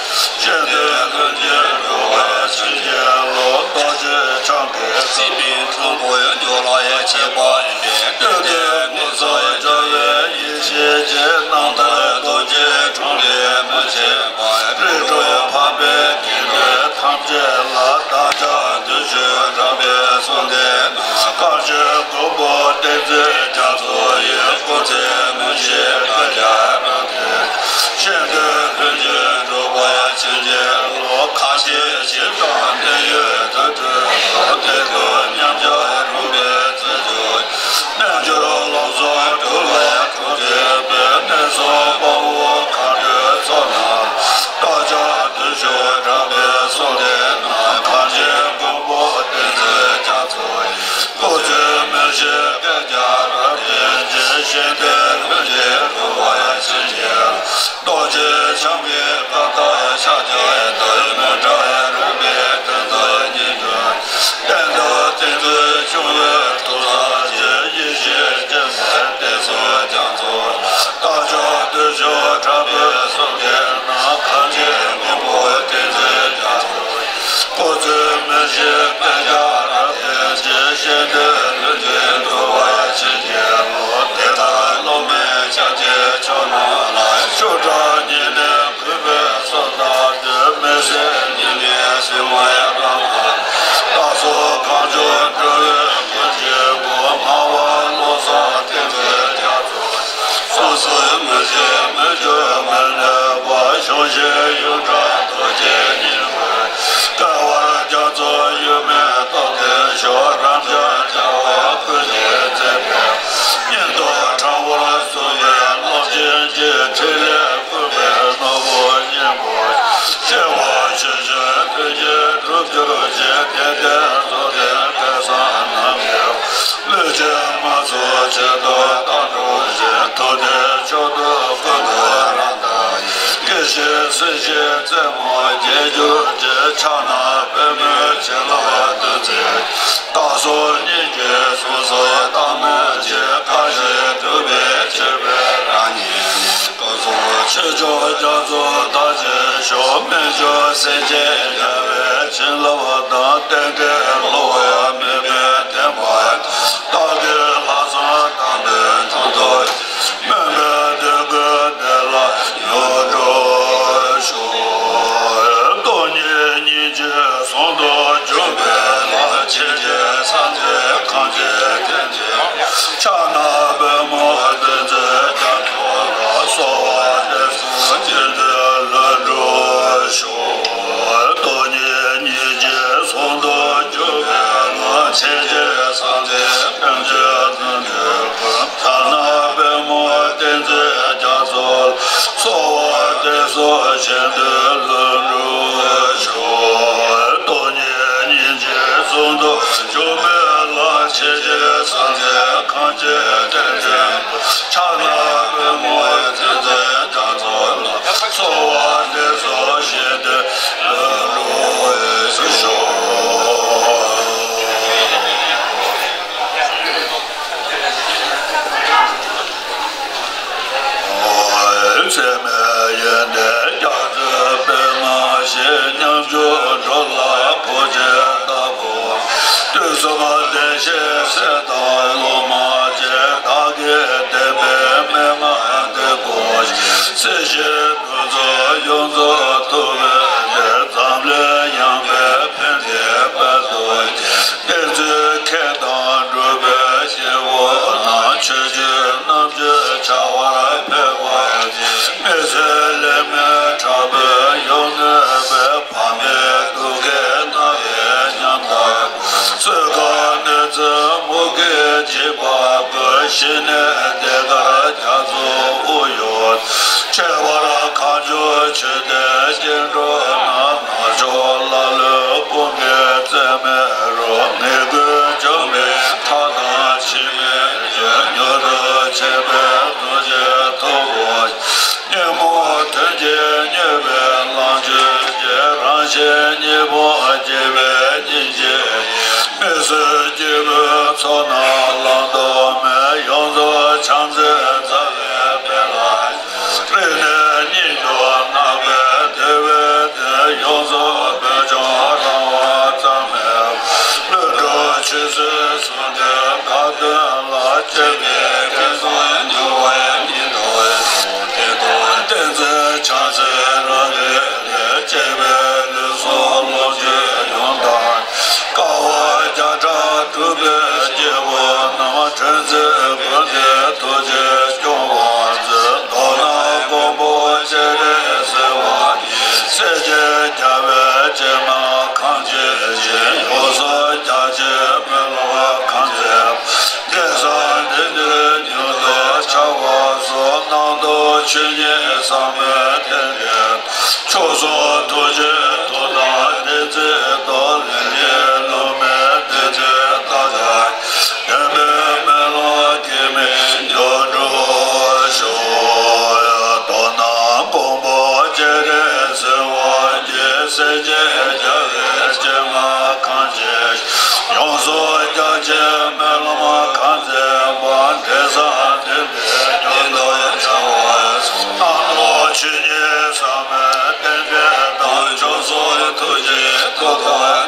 འཇིག་རྟེན་ལྷུན་གྱིས་གྲུབ་པའི་སངས་རྒྱས་ཀྱི། རྡོ་རྗེ་འཆང་གི་སྲིད་པའི་ཕུང་པོའི་རྒྱུ་ལ་ཡང་བྱེད་པ་ཡིན་པས། བདུད་སྡེ་དངོས་སུ་བྱ་བའི་ཡེ་ཤེས་ཀྱི། རྣམ་ཐར་རྡོ་རྗེ་འཕྲིན་ལས་མི་ཕྱེད་པ། རིགས་དྲུག་འཕགས་པའི་དགེ་འདུན་ཐམས་ཅད་ལ། བདག་ཅག་བདུད་གཤོག་དྲག་པོས་གསོལ་འདེབས་ན། གངས་ཅན་མགོན་པོ་བསྟན་འཛིན་རྒྱ་མཚོ་ཡི། སྐུ་ཚེ་མི་ཤིགས་བསྐལ་བརྒྱར་བརྟན། འཇིག་རྟེན་ལྷུན་གྱིས་གྲུབ་པའི་སངས་རྒྱས་ཀྱི། ཁ་ཆེ་ཞིང་དང་གནས་ཡུལ་དུ་སྤྲུལ་པ། དེ་དག་མཉམ་གཞག་རུང་བའི་བརྩོན་འགྲུས། རྣལ་འབྱོར་ལམ་བཟང་སྒྲུབ་ལ་གྲོགས་བྱེད་པའི། ངན་སོང་དཔའ་བོ་མཁའ་འགྲོའི་ཚོགས་རྣམས། བདག་ཅག་བདུད་གཤོག་དྲག་པོས་གསོལ་འདེབས་ན། གངས་ཅན་མགོན་པོ་བསྟན་འཛིན་རྒྱ་མཚོ་ཡི། སྐུ་ཚེ་མི་ཤིགས་བསྐལ་བརྒྱར་བརྟན་ཅིང་། འཇིག་རྟེན་ལྷུན་གྱིས་གྲུབ་པའི་ ཞེས་ཡོངས་གྲགས་རྡོ་རྗེ་སྙིང་པོས། བསྐལ་པར་རྒྱ་མཚོ་ཡུལ་མེད་སྟོང་གི་ཞོ། རབ་འབྱམས་རྒྱལ་བ་ཀུན་གྱིས་མཛེས་པའི། སྙན་དུ་དྲང་བར་གསུངས་པའི་ལམ་ཆེན་གྱི། ཕྲིན་ལས་ཀུན་པའི་ནོར་བུ་སྙིང་པོ། གཤེགས་པ་ཆོས་སྐུའི་ཕན་བཞིན་འགྲུབ་གྱུར་ཅིག་དད་ལྡན་རྫོགས་ལྡན་སྐལ་བཟང་རྣམས་ཀྱི། བློ་ཆེན་མ་ཚོགས་ཆེད་དུ་བཏང་འགྲོ་ཞིང་། ཐུབ་བསྟན་མཆོག་ཏུ་ཀུན་ཏུ་རང་དག་ཡིན། སྐྱེ་ཤི་སྲིད་ཞིའི་རྩེ་མོ་འགེངས་གྱུར་ཅིག་ཕྱག་ན་པདྨོའི་བྱིན་རླབས་བདུད་རྩིའི། བདག་སོགས་སྙིང་རྗེའི་གཟུགས་སུ་བལྟ་མོད་ཅིག་བཀའ་བཞིན་སྒྲུབ་པའི་སྤྱོད་པས་རང་ཉིད། སྐུ་གསུང་ཆོས་མཆོག་རྒྱ་མཚོ་དག་ཅིང་ཞུགས། རྨད་བྱུང་སེམས་ཅན་རྒྱལ་བའི་བྱིན་རླབས་དང་། རྟེན་འབྲེལ་བསླུ་བ་མེད་པའི་བདེན་པ། བདག་གི་ལྷག་བསམ་དམ་པའི་དོན་དུ། སྨོན་པའི་འདོད་དགུའི་བདེ་ལ་ཡོངས་འགྲོ་ཤོག་སྟོང་ཉིད་སྙིང་རྗེ་ཟུང་དུ་འཇུག་པའི་ལམ། ཆེས་ཆེར་གསལ་མཛད་གངས་ཅན་བསྟན་འཛིན། ཕྱག་ན་པདྨོ་བདུད་རྩིའི་རྒྱ་མཚོ་ལ། གསོལ་བ་འདེབས་སོ་མཁྱེན་བརྩེ་ལྷུན་གྲུབ་ཤོག་སྟོང་ཉིད་སྙིང་རྗེ་ཟུང་དུ་འཇུག་པའི་ལམ། ཆེས་ཆེར་གསལ་མཛད་བསྟན་འཛིན་དོན་གྲུབ་ཀུན། ཕྱག་ན་པདྨོ་བདུད་རྩིའི་རྒྱ་མཚོ་ལ། གསོལ་བ་འདེབས་སོ་མཁྱེན་བརྩེ་ལྷུན་གྲུབ་ཤོག་སྟོང་ཉིད་སྙིང་རྗེ་ཟུང་དུ་འཇུག་པའི་ལམ། ཆེས་ཆེར་གསལ་མཛད་གངས་ཅན་བསྟན་འཛིན། ཕྱག་ན་པདྨོ་བདུད་རྩིའི་རྒྱ་མཚོ་ལ། གསོལ་བ་འདེབས་སོ་མཁྱེན་བརྩེ་ལྷུན་གྲུབ་ཤོག་ཚད་མེད་ཡོན་ཏན་རྒྱ་མཚོའི་པདྨ་བཞིན། ཉམ་ཆུང་འགྲོ་ལ་གོ་ཆེན་ལྟ་བུ། དུས་གསུམ་བདེ་གཤེགས་སྲས་དང་སློབ་མ་བཅས། བདག་གི་བསྟན་པའི་མན་ངག་འདི་གོ་ཞིང་། སྲིད་ཞིའི་དུག་མཚོ་ཡོངས་རྫོགས་ཐུབ་པའི་བདེ། འཛམ་གླིང་ཡངས་པའི་ཕན་བདེའི་དཔལ་དུ་སྐྱེ། བསྟན་འཛིན་མཁས་དང་གྲུབ་པའི་སྐྱེས་བུ་རྣམས། ཆོས་བརྒྱུད་རྣམ་དཔྱོད་བྱ་བར་ཕན་པར་བྱེད། མི་ཚེ་ལེགས་མིན་དྲག་པོའི་ཡུལ་གནས་པའི། ཕ་མའི་སྡུག་བསྔལ་རྣ་བས་ཉམས་དག་པའི། གསོད་ཁག་གནོད་འཚེ་མུ་གེས་འཇིགས་པ་ཀུན། ཞི་གནས་བདེ་དཀར་རྒྱ་མཚོ་དབུས་ཡུལ། ཁྱད་པར་གངས་ལྗོངས་ཆོས་ལྡན་སྐྱེ་འགྲོ་རྣམས། ནག་ཕྱོགས་ཀླ་ཀློའི་དཔུང་གིས་རྩད་མེད་རུ། ངན་རྒོལ་འཇོམས་པའི་ཁྲག་དང་འཆི་མེད་རྒྱུད། མྱུར་དུ་མཆེད་པའི་རྡོ་རྗེ་ཐུ་བོ། ཉོན་མོངས་གདོན་བགེགས་མྱོས་པའི་ལམ་ཆེན་གྱི། རང་གཞན་གཉིས་པོ་རྒྱས་པའི་སྙིང་རྗེ་ཡིས། མི་བསད་སྐྱེ་བོའི་ཚོགས་རྣམས་བླང་དོར་མེད། ཡོངས་རྫོགས་ཕྱག་འཚལ་རྩ་བའི་དཔལ་ལ། རིག་གནས་སྙིང་དུ་བརྣག་པའི་བདེ་བའི་དོན། ཡོངས་རྫོགས་བོད་ལྗོངས་རང་དབང་རྩ་མེད། ལྷུན་གྲུབ་ཆོས་སྲིད་ཟུང་འབྲེལ་དགའ་སྟོན་ལ། སྤྱན་རས་གཟིགས་སྐུ་མྱུར་བར་ཉིད་དུ་འགྲོ། བསྟན་འཛིན་ཕྱག་འཚལ་རབ་རིབ་ལས། སྤྱན་རས་ལུས་ཟུངས་ལོངས་སྤྱོད་ཡོངས་དག་དཀའ་བ་བརྒྱ་ཕྲག་སྒྲུབ་པའི་སྐྱེས་བུ་རྣམས། དྲན་མཛད་ཀུན་བདེ་ཐུགས་རྗེས་སྐྱོང་བར་མཛོད། མདོར་ན་མགོན་པོ་སྤྱན་རས་གཟིགས་དབང་ཉིད། སྲས་བཅས་རྒྱལ་བའི་སྤྱན་སྔར་གང་མཆིས་ཤིང་། ཡོངས་སུ་རྒྱ་ཆེའི་སྨོན་ལམ་གང་མཛད། འབྲས་བཟང་དེ་ནི་མྱུར་དུ་འཆར་བར་ཤོག་སྣང་སྟོང་ཆོས་ཉིད་ཟབ་མོའི་རྟེན་འབྲེལ། མཆོག་གསུམ་ཐུགས་རྗེའི་མཐུ་དང་བདེན་ཚིག་ཏུ། ལས་ཉོན་ལུགས་མེད་བདེན་བརྗོད་ལྟ་བྱ། བདེན་པའི་སྨོན་ལམ་གེགས་མེད་མྱུར་འགྲུབ་ཤོག་མདོར་ན་མགོན་པོ་སྤྱན་རས་གཟིགས་དབང་ཉིད། སྲས་བཅས་རྒྱལ་བའི་སྤྱན་སྔར་གང་མཆིས། ཡོངས་སུ་རྒྱ་ཆེའི་སྨོན་ལམ་གང་མཛད་པ། འབྲས་བཟང་དེ་འདྲའི་དོན་དུ་འཆར་བར་ཤོག་སྣང་སྟོང་ཆོས་ཉིད་ཟབ་མོའི་རྟེན་འབྲེལ་དང་། མཆོག་གསུམ་ཐུགས་རྗེའི་མཐུ་དང་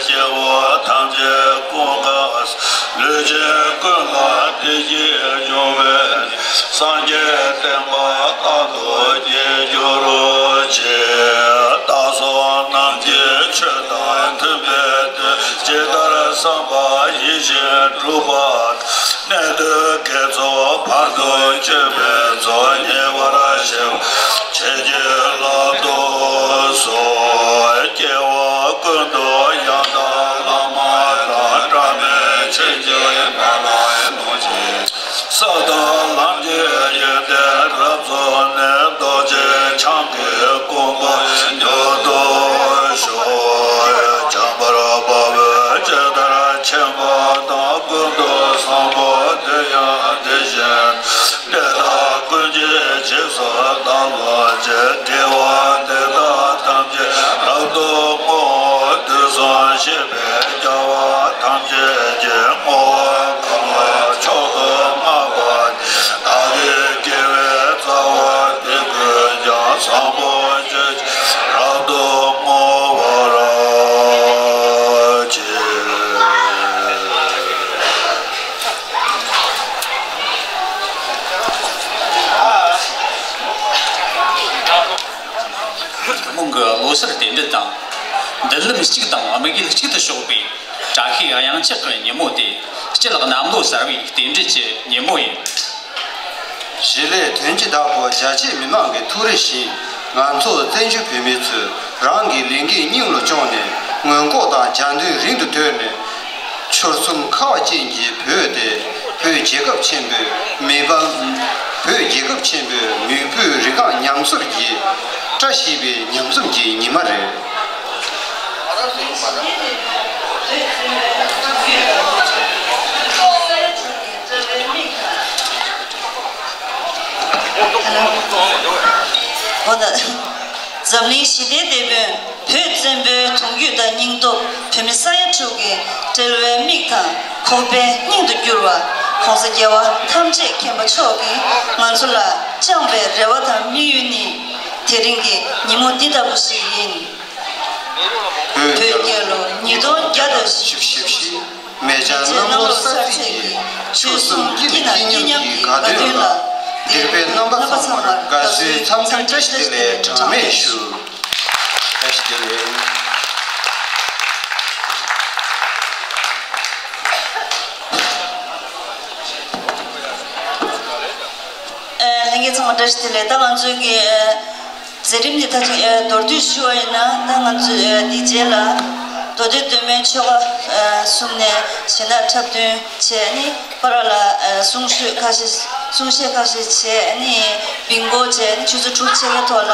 སྐྱེ་བོ་ཐམས་ཅད་ཀུན་དགའ། ལུས་ཅན་ཀུན་ལ་བདེ་སྐྱིད་འབྱུང་བའི། སངས་རྒྱས་བསྟན་པ་རྟག་ཏུ་རྒྱས་གྱུར་ཅིག། བདག་སོགས་ནམ་མཁའི་ཆོས་དང་མཐུན་པའི་དོན། ཇི་ལྟར་བསམ་པ་ཡིད་བཞིན་འགྲུབ་པ། གནད་དོན་དགེ་ཚོགས་བར་དུ་གཅོད་པའི་ཚོགས། ཉེ་བར་ཞི་བ་ཆོས་ཀྱི་ལམ་དུ་སོང་། སྐྱེ་བ་ཀུན་ཏུ་ཡང་དག་བླ་མ་དང་། བཀྲ་མེད་ཆོས་ཀྱི་མ་ལ་ལུས་ཅན། ས་དང་ལམ་གྱི་ཡོན་ཏན་རབ་རྫོགས་ནས། རྡོ་རྗེ་འཆང་གི་གོ་འཕང་མྱུར་དུ་ཤོག། འཇམ་དཔལ་དཔའ་བོས་ཇི་ལྟར་མཁྱེན་པ་དང་། ཀུན་ཏུ་བཟང་པོ་དེ་ཡང་དེ་བཞིན་ཏེ། དེ་དག་ཀུན་གྱི་རྗེས་སུ་བདག་སློབ་ཅིང་། དགེ་བ་འདི་དག་ཐམས་ཅད་རབ་ཏུ་བསྔོ། དུས་གསུམ་གཤེགས་པའི་རྒྱལ་བ་ཐམས་ཅད་ཀྱིས། བསྔོ་བ་གང་ལ་མཆོག་ཏུ་བསྔགས་པ་དེས། བདག་གི་དགེ་བའི་རྩ་བ་འདི་ཀུན་ཀྱང་། བཟང་པོ་སྤྱོད་ཕྱིར་རབ་ཏུ་བསྔོ་བར་བགྱི། ཐུན་མོང་གི་ལོ་གསར་རྟེན་འབྲེལ་དང་། མདུན་ལམ་གཅིག་དང་དམིགས་ཡུལ་གཅིག་ཏུ་ཕྱོགས་པའི་བཀྲ་ཤིས་གཡང་ཆགས་ཀྱི་ཉིན་མོ་སྟེ། སྤྱི་ལོ་གནམ་ལོ་གསར་བའི་རྟེན་འབྲེལ་གྱི་ཉིན་མོ་ཡིན། གཞིས་ལས་དོན་གྱི་བདག་པོ་རྒྱ་ཆེ་མི་མང་གིས་ཐུགས་རེ་བཞིན། ང་ཚོ་བཙན་བྱོལ་བོད་མི་ཚོས་རང་གི་ལས་འགན་སྙིང་ལ་བཅངས་ནས། མངོན་ལྐོག་དང་རྒྱབ་མདུན་རིང་དུ་དོར་ནས། ཆོལ་གསུམ་ཁ་བ་ཅན་གྱི་བོད་དེ་བོད་རྒྱལ་ཁབ་ཆེན་པོའི་མི་དབང་། བོད་རྒྱལ་ཁབ་ཆེན་པོའི་མི་བུ་རིགས་གང་མཉམ་གསོར་གྱི་བཀྲ་ཤིས་པའི་ཉམས་འཛོམས་ཀྱི་ཉི་མ་རེད། འཛམ་གླིང་ཞི་བདེའི་དེད་དཔོན། བོད་བཙན་པོའི་གདུང་རྒྱུད་དང་སྙིང་སྟོབས། བོད་མི་ས་ཡ་དྲུག་གི་བྲེལ་བའི་མིག་དང་ཁོག་པའི་སྙིང་དུ་གྱུར་བ། ྋགོང་ས་རྒྱལ་བ་ཐམས་ཅད་མཁྱེན་པ་མཆོག་གིས་ང་ཚོ་ལ་བཅངས་པའི་རེ་བ་དང་དམིགས་ཡུལ་ནི། དེ་རིང་གི་ཉིན་མོ་འདི་ལྟ་བུ་ཞིག་ཡིན། བོད་རྒྱལ་ལོ་ཉིས་སྟོང་བརྒྱ་དང་བཞི་བཅུ་ཞེ་བཞི། མེ་བྱང་གནམ་ལོ་གསར་ཚེས་ཀྱི། ཆོལ་གསུམ་སྐྱིད་ན་སྐྱིད་མཉམ་གྱི་དགའ་སྟོན་ལ། འདིར་བའི་རྣམ་པ་ཚང་མར་དགའ་བསུའི་འཚམས་འདྲིའི་བཀྲ་ཤིས་བདེ་ལེགས་གྲངས་མེད་ཞུ། བཀྲ་ཤིས་བདེ་ལེགས། ལྷན་རྒྱས་ཚང་མ་བཀྲ་ཤིས་བདེ་ལེགས། ད་ང་ཚོའི་གི་མཛད་རིམ་འདི་ད་ཅིག་མདོར་བསྡུས་ཞུ་བ་ཡིན་ན། ད་ང་ཚོས་འདིའི་རྗེས་ལ་མདོ་སྟོད་མདོ་སྨད་ཆོལ་ཁ་གསུམ་ནས་གཞས་སྣ་འཁྲབ་སྟོན་བྱས། ཨ་ནི་བར་ལ་གསུང་ཆོས་ཁ་ཤས། གསུང་བཤད་ཁ་ཤས་བྱས། ཨ་ནི་བིང་གོ་བྱས། ཨ་ནི་ཆུ་ཚོད་དྲུག་ཕྱེད་ཀའི་ཐོག་ལ་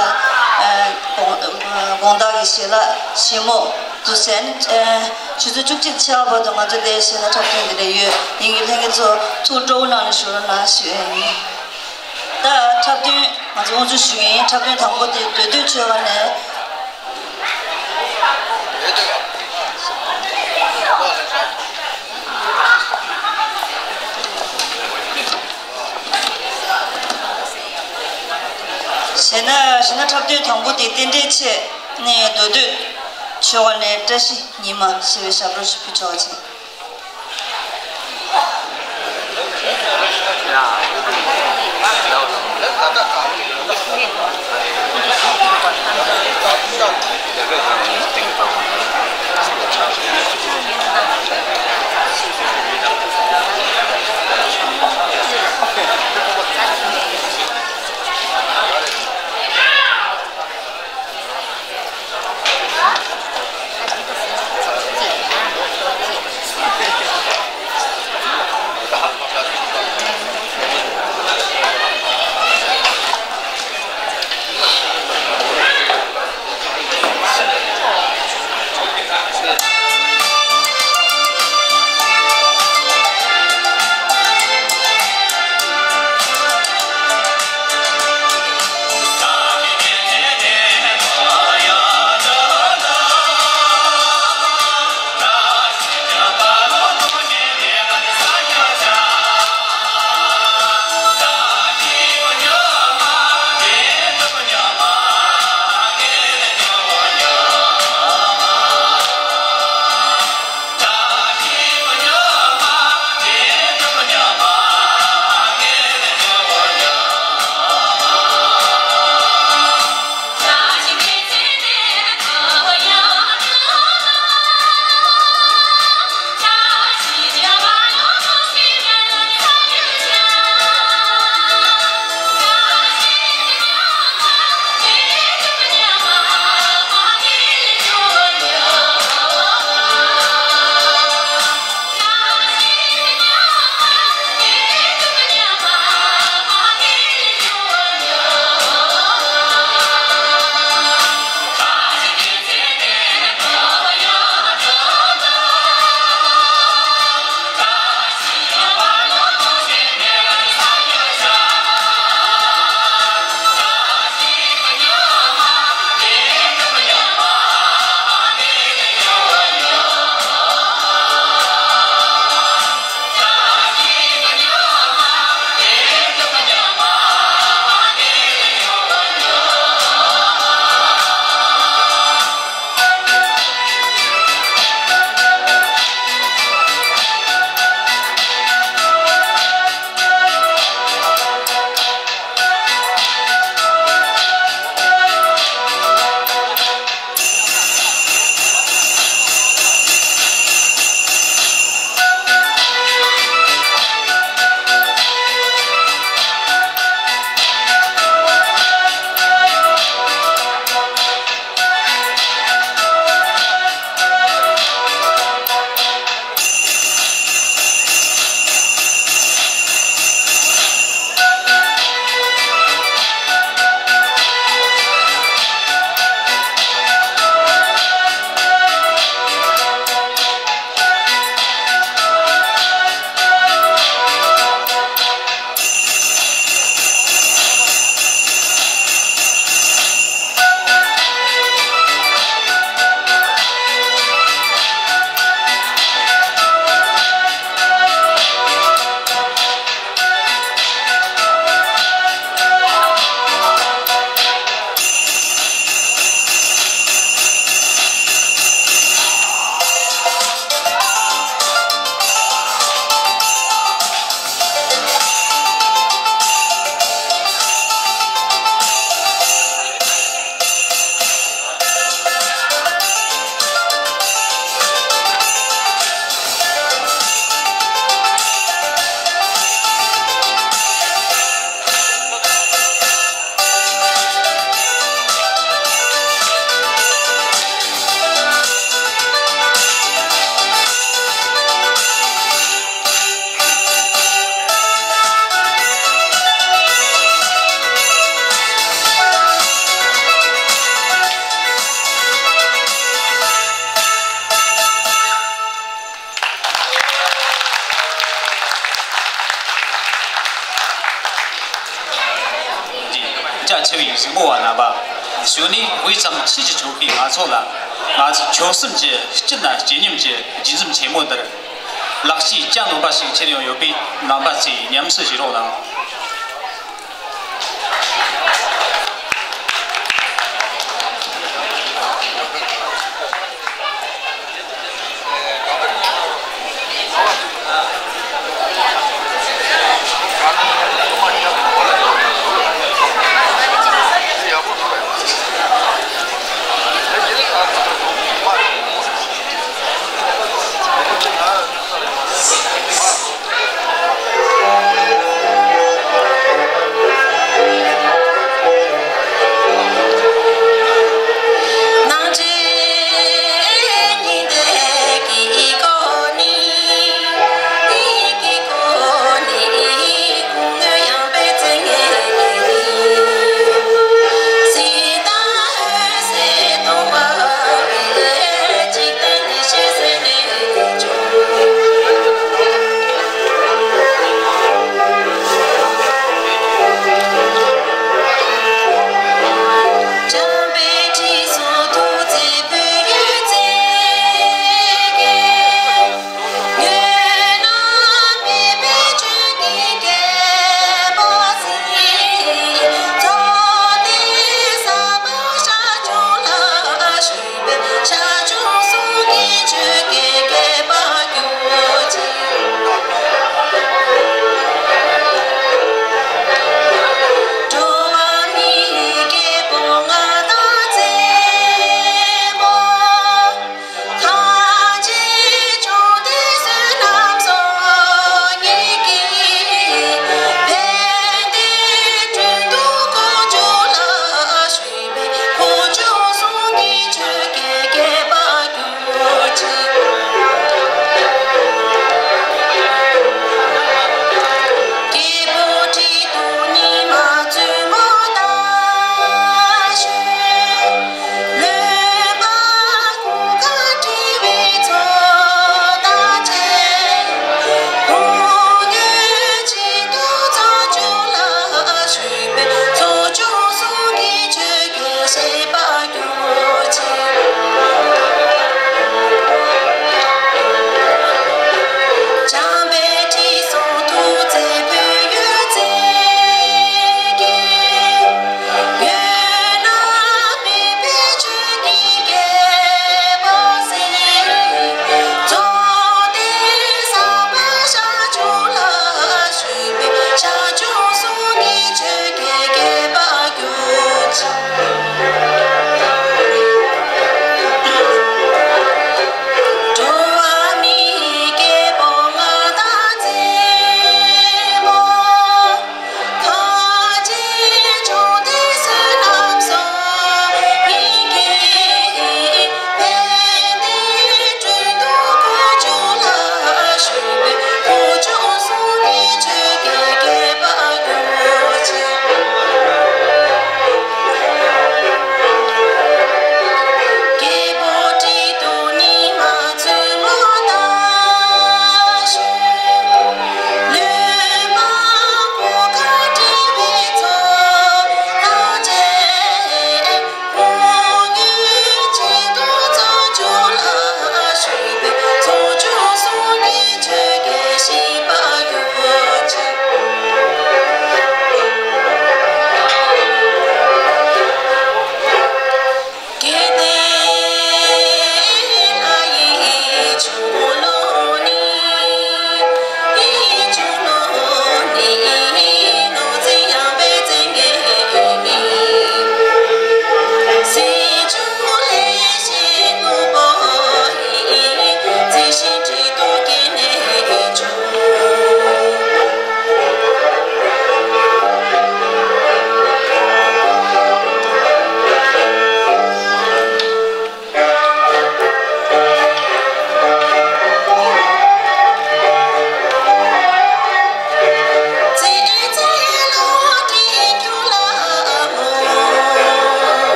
དགོང་དག་གི་ཞལ་ལག་ཞིབ་མོ་འདུག་ཟེར། ཨ་ནི་ཆུ་ཚོད་བཅུ་གཅིག་ཕྱེད་ཀ་བར་དུ་ང་ཚོ་འདིའི་གཞས་སྣ་འཁྲབ་སྟོན་འདི་འདྲ་ཡོད། དེ་ཡིན་གྱི་ལྷན་རྒྱས་ཚོ་ཐུགས་སྤྲོ་བོ་གནང་ནས་བཞུགས་རོགས་གནང་ཞུ་ཡ་ཡིན། ད་འཁྲབ་སྟོན་ང་ཚོ་དབུ་འཛུགས་ཞུ་གི་ཡིན། འཁྲབ་སྟོན་དང་པོ་དེ་མདོ་སྟོད་ཆོལ་ཁ་ནས། གཞས་སྣ་གཞས་སྣ་འཁྲབ་སྟོན་དང་པོ་དེ་རྟེན་འབྲེལ་ཆེད་ནས་མདོ་སྟོད་ཆོལ་ཁ་ནས་བཀྲ་ཤིས་ཉི་མ་ཞེས་པའི་ཞབས་བྲོ་ཞིག་ཕུལ་ཆོག་པ་བྱེད། གྲོས་མོལ་བ་རྣམ་པ། གཞུག་ནས་དབུས་གཙང་ཆོས་ཀྱི་ཆོལ་ཁའི་ང་ཚོ་ལ། ང་ཚོ་ཆོལ་གསུམ་གྱི་སྤྱི་དང་སྤྱི་མཉམ་གྱི་རྒྱུན་འཛིན་ཆེན་མོ་འདིར། ལེགས་སྐྱེས་གྱ་ནོམ་པ་ཞིག་ཁྱེར་ཡོང་ཡོད་པས། རྣམ་པ་ཚོས་ཉམས་སུ་བཞེས་རོགས་གནང་།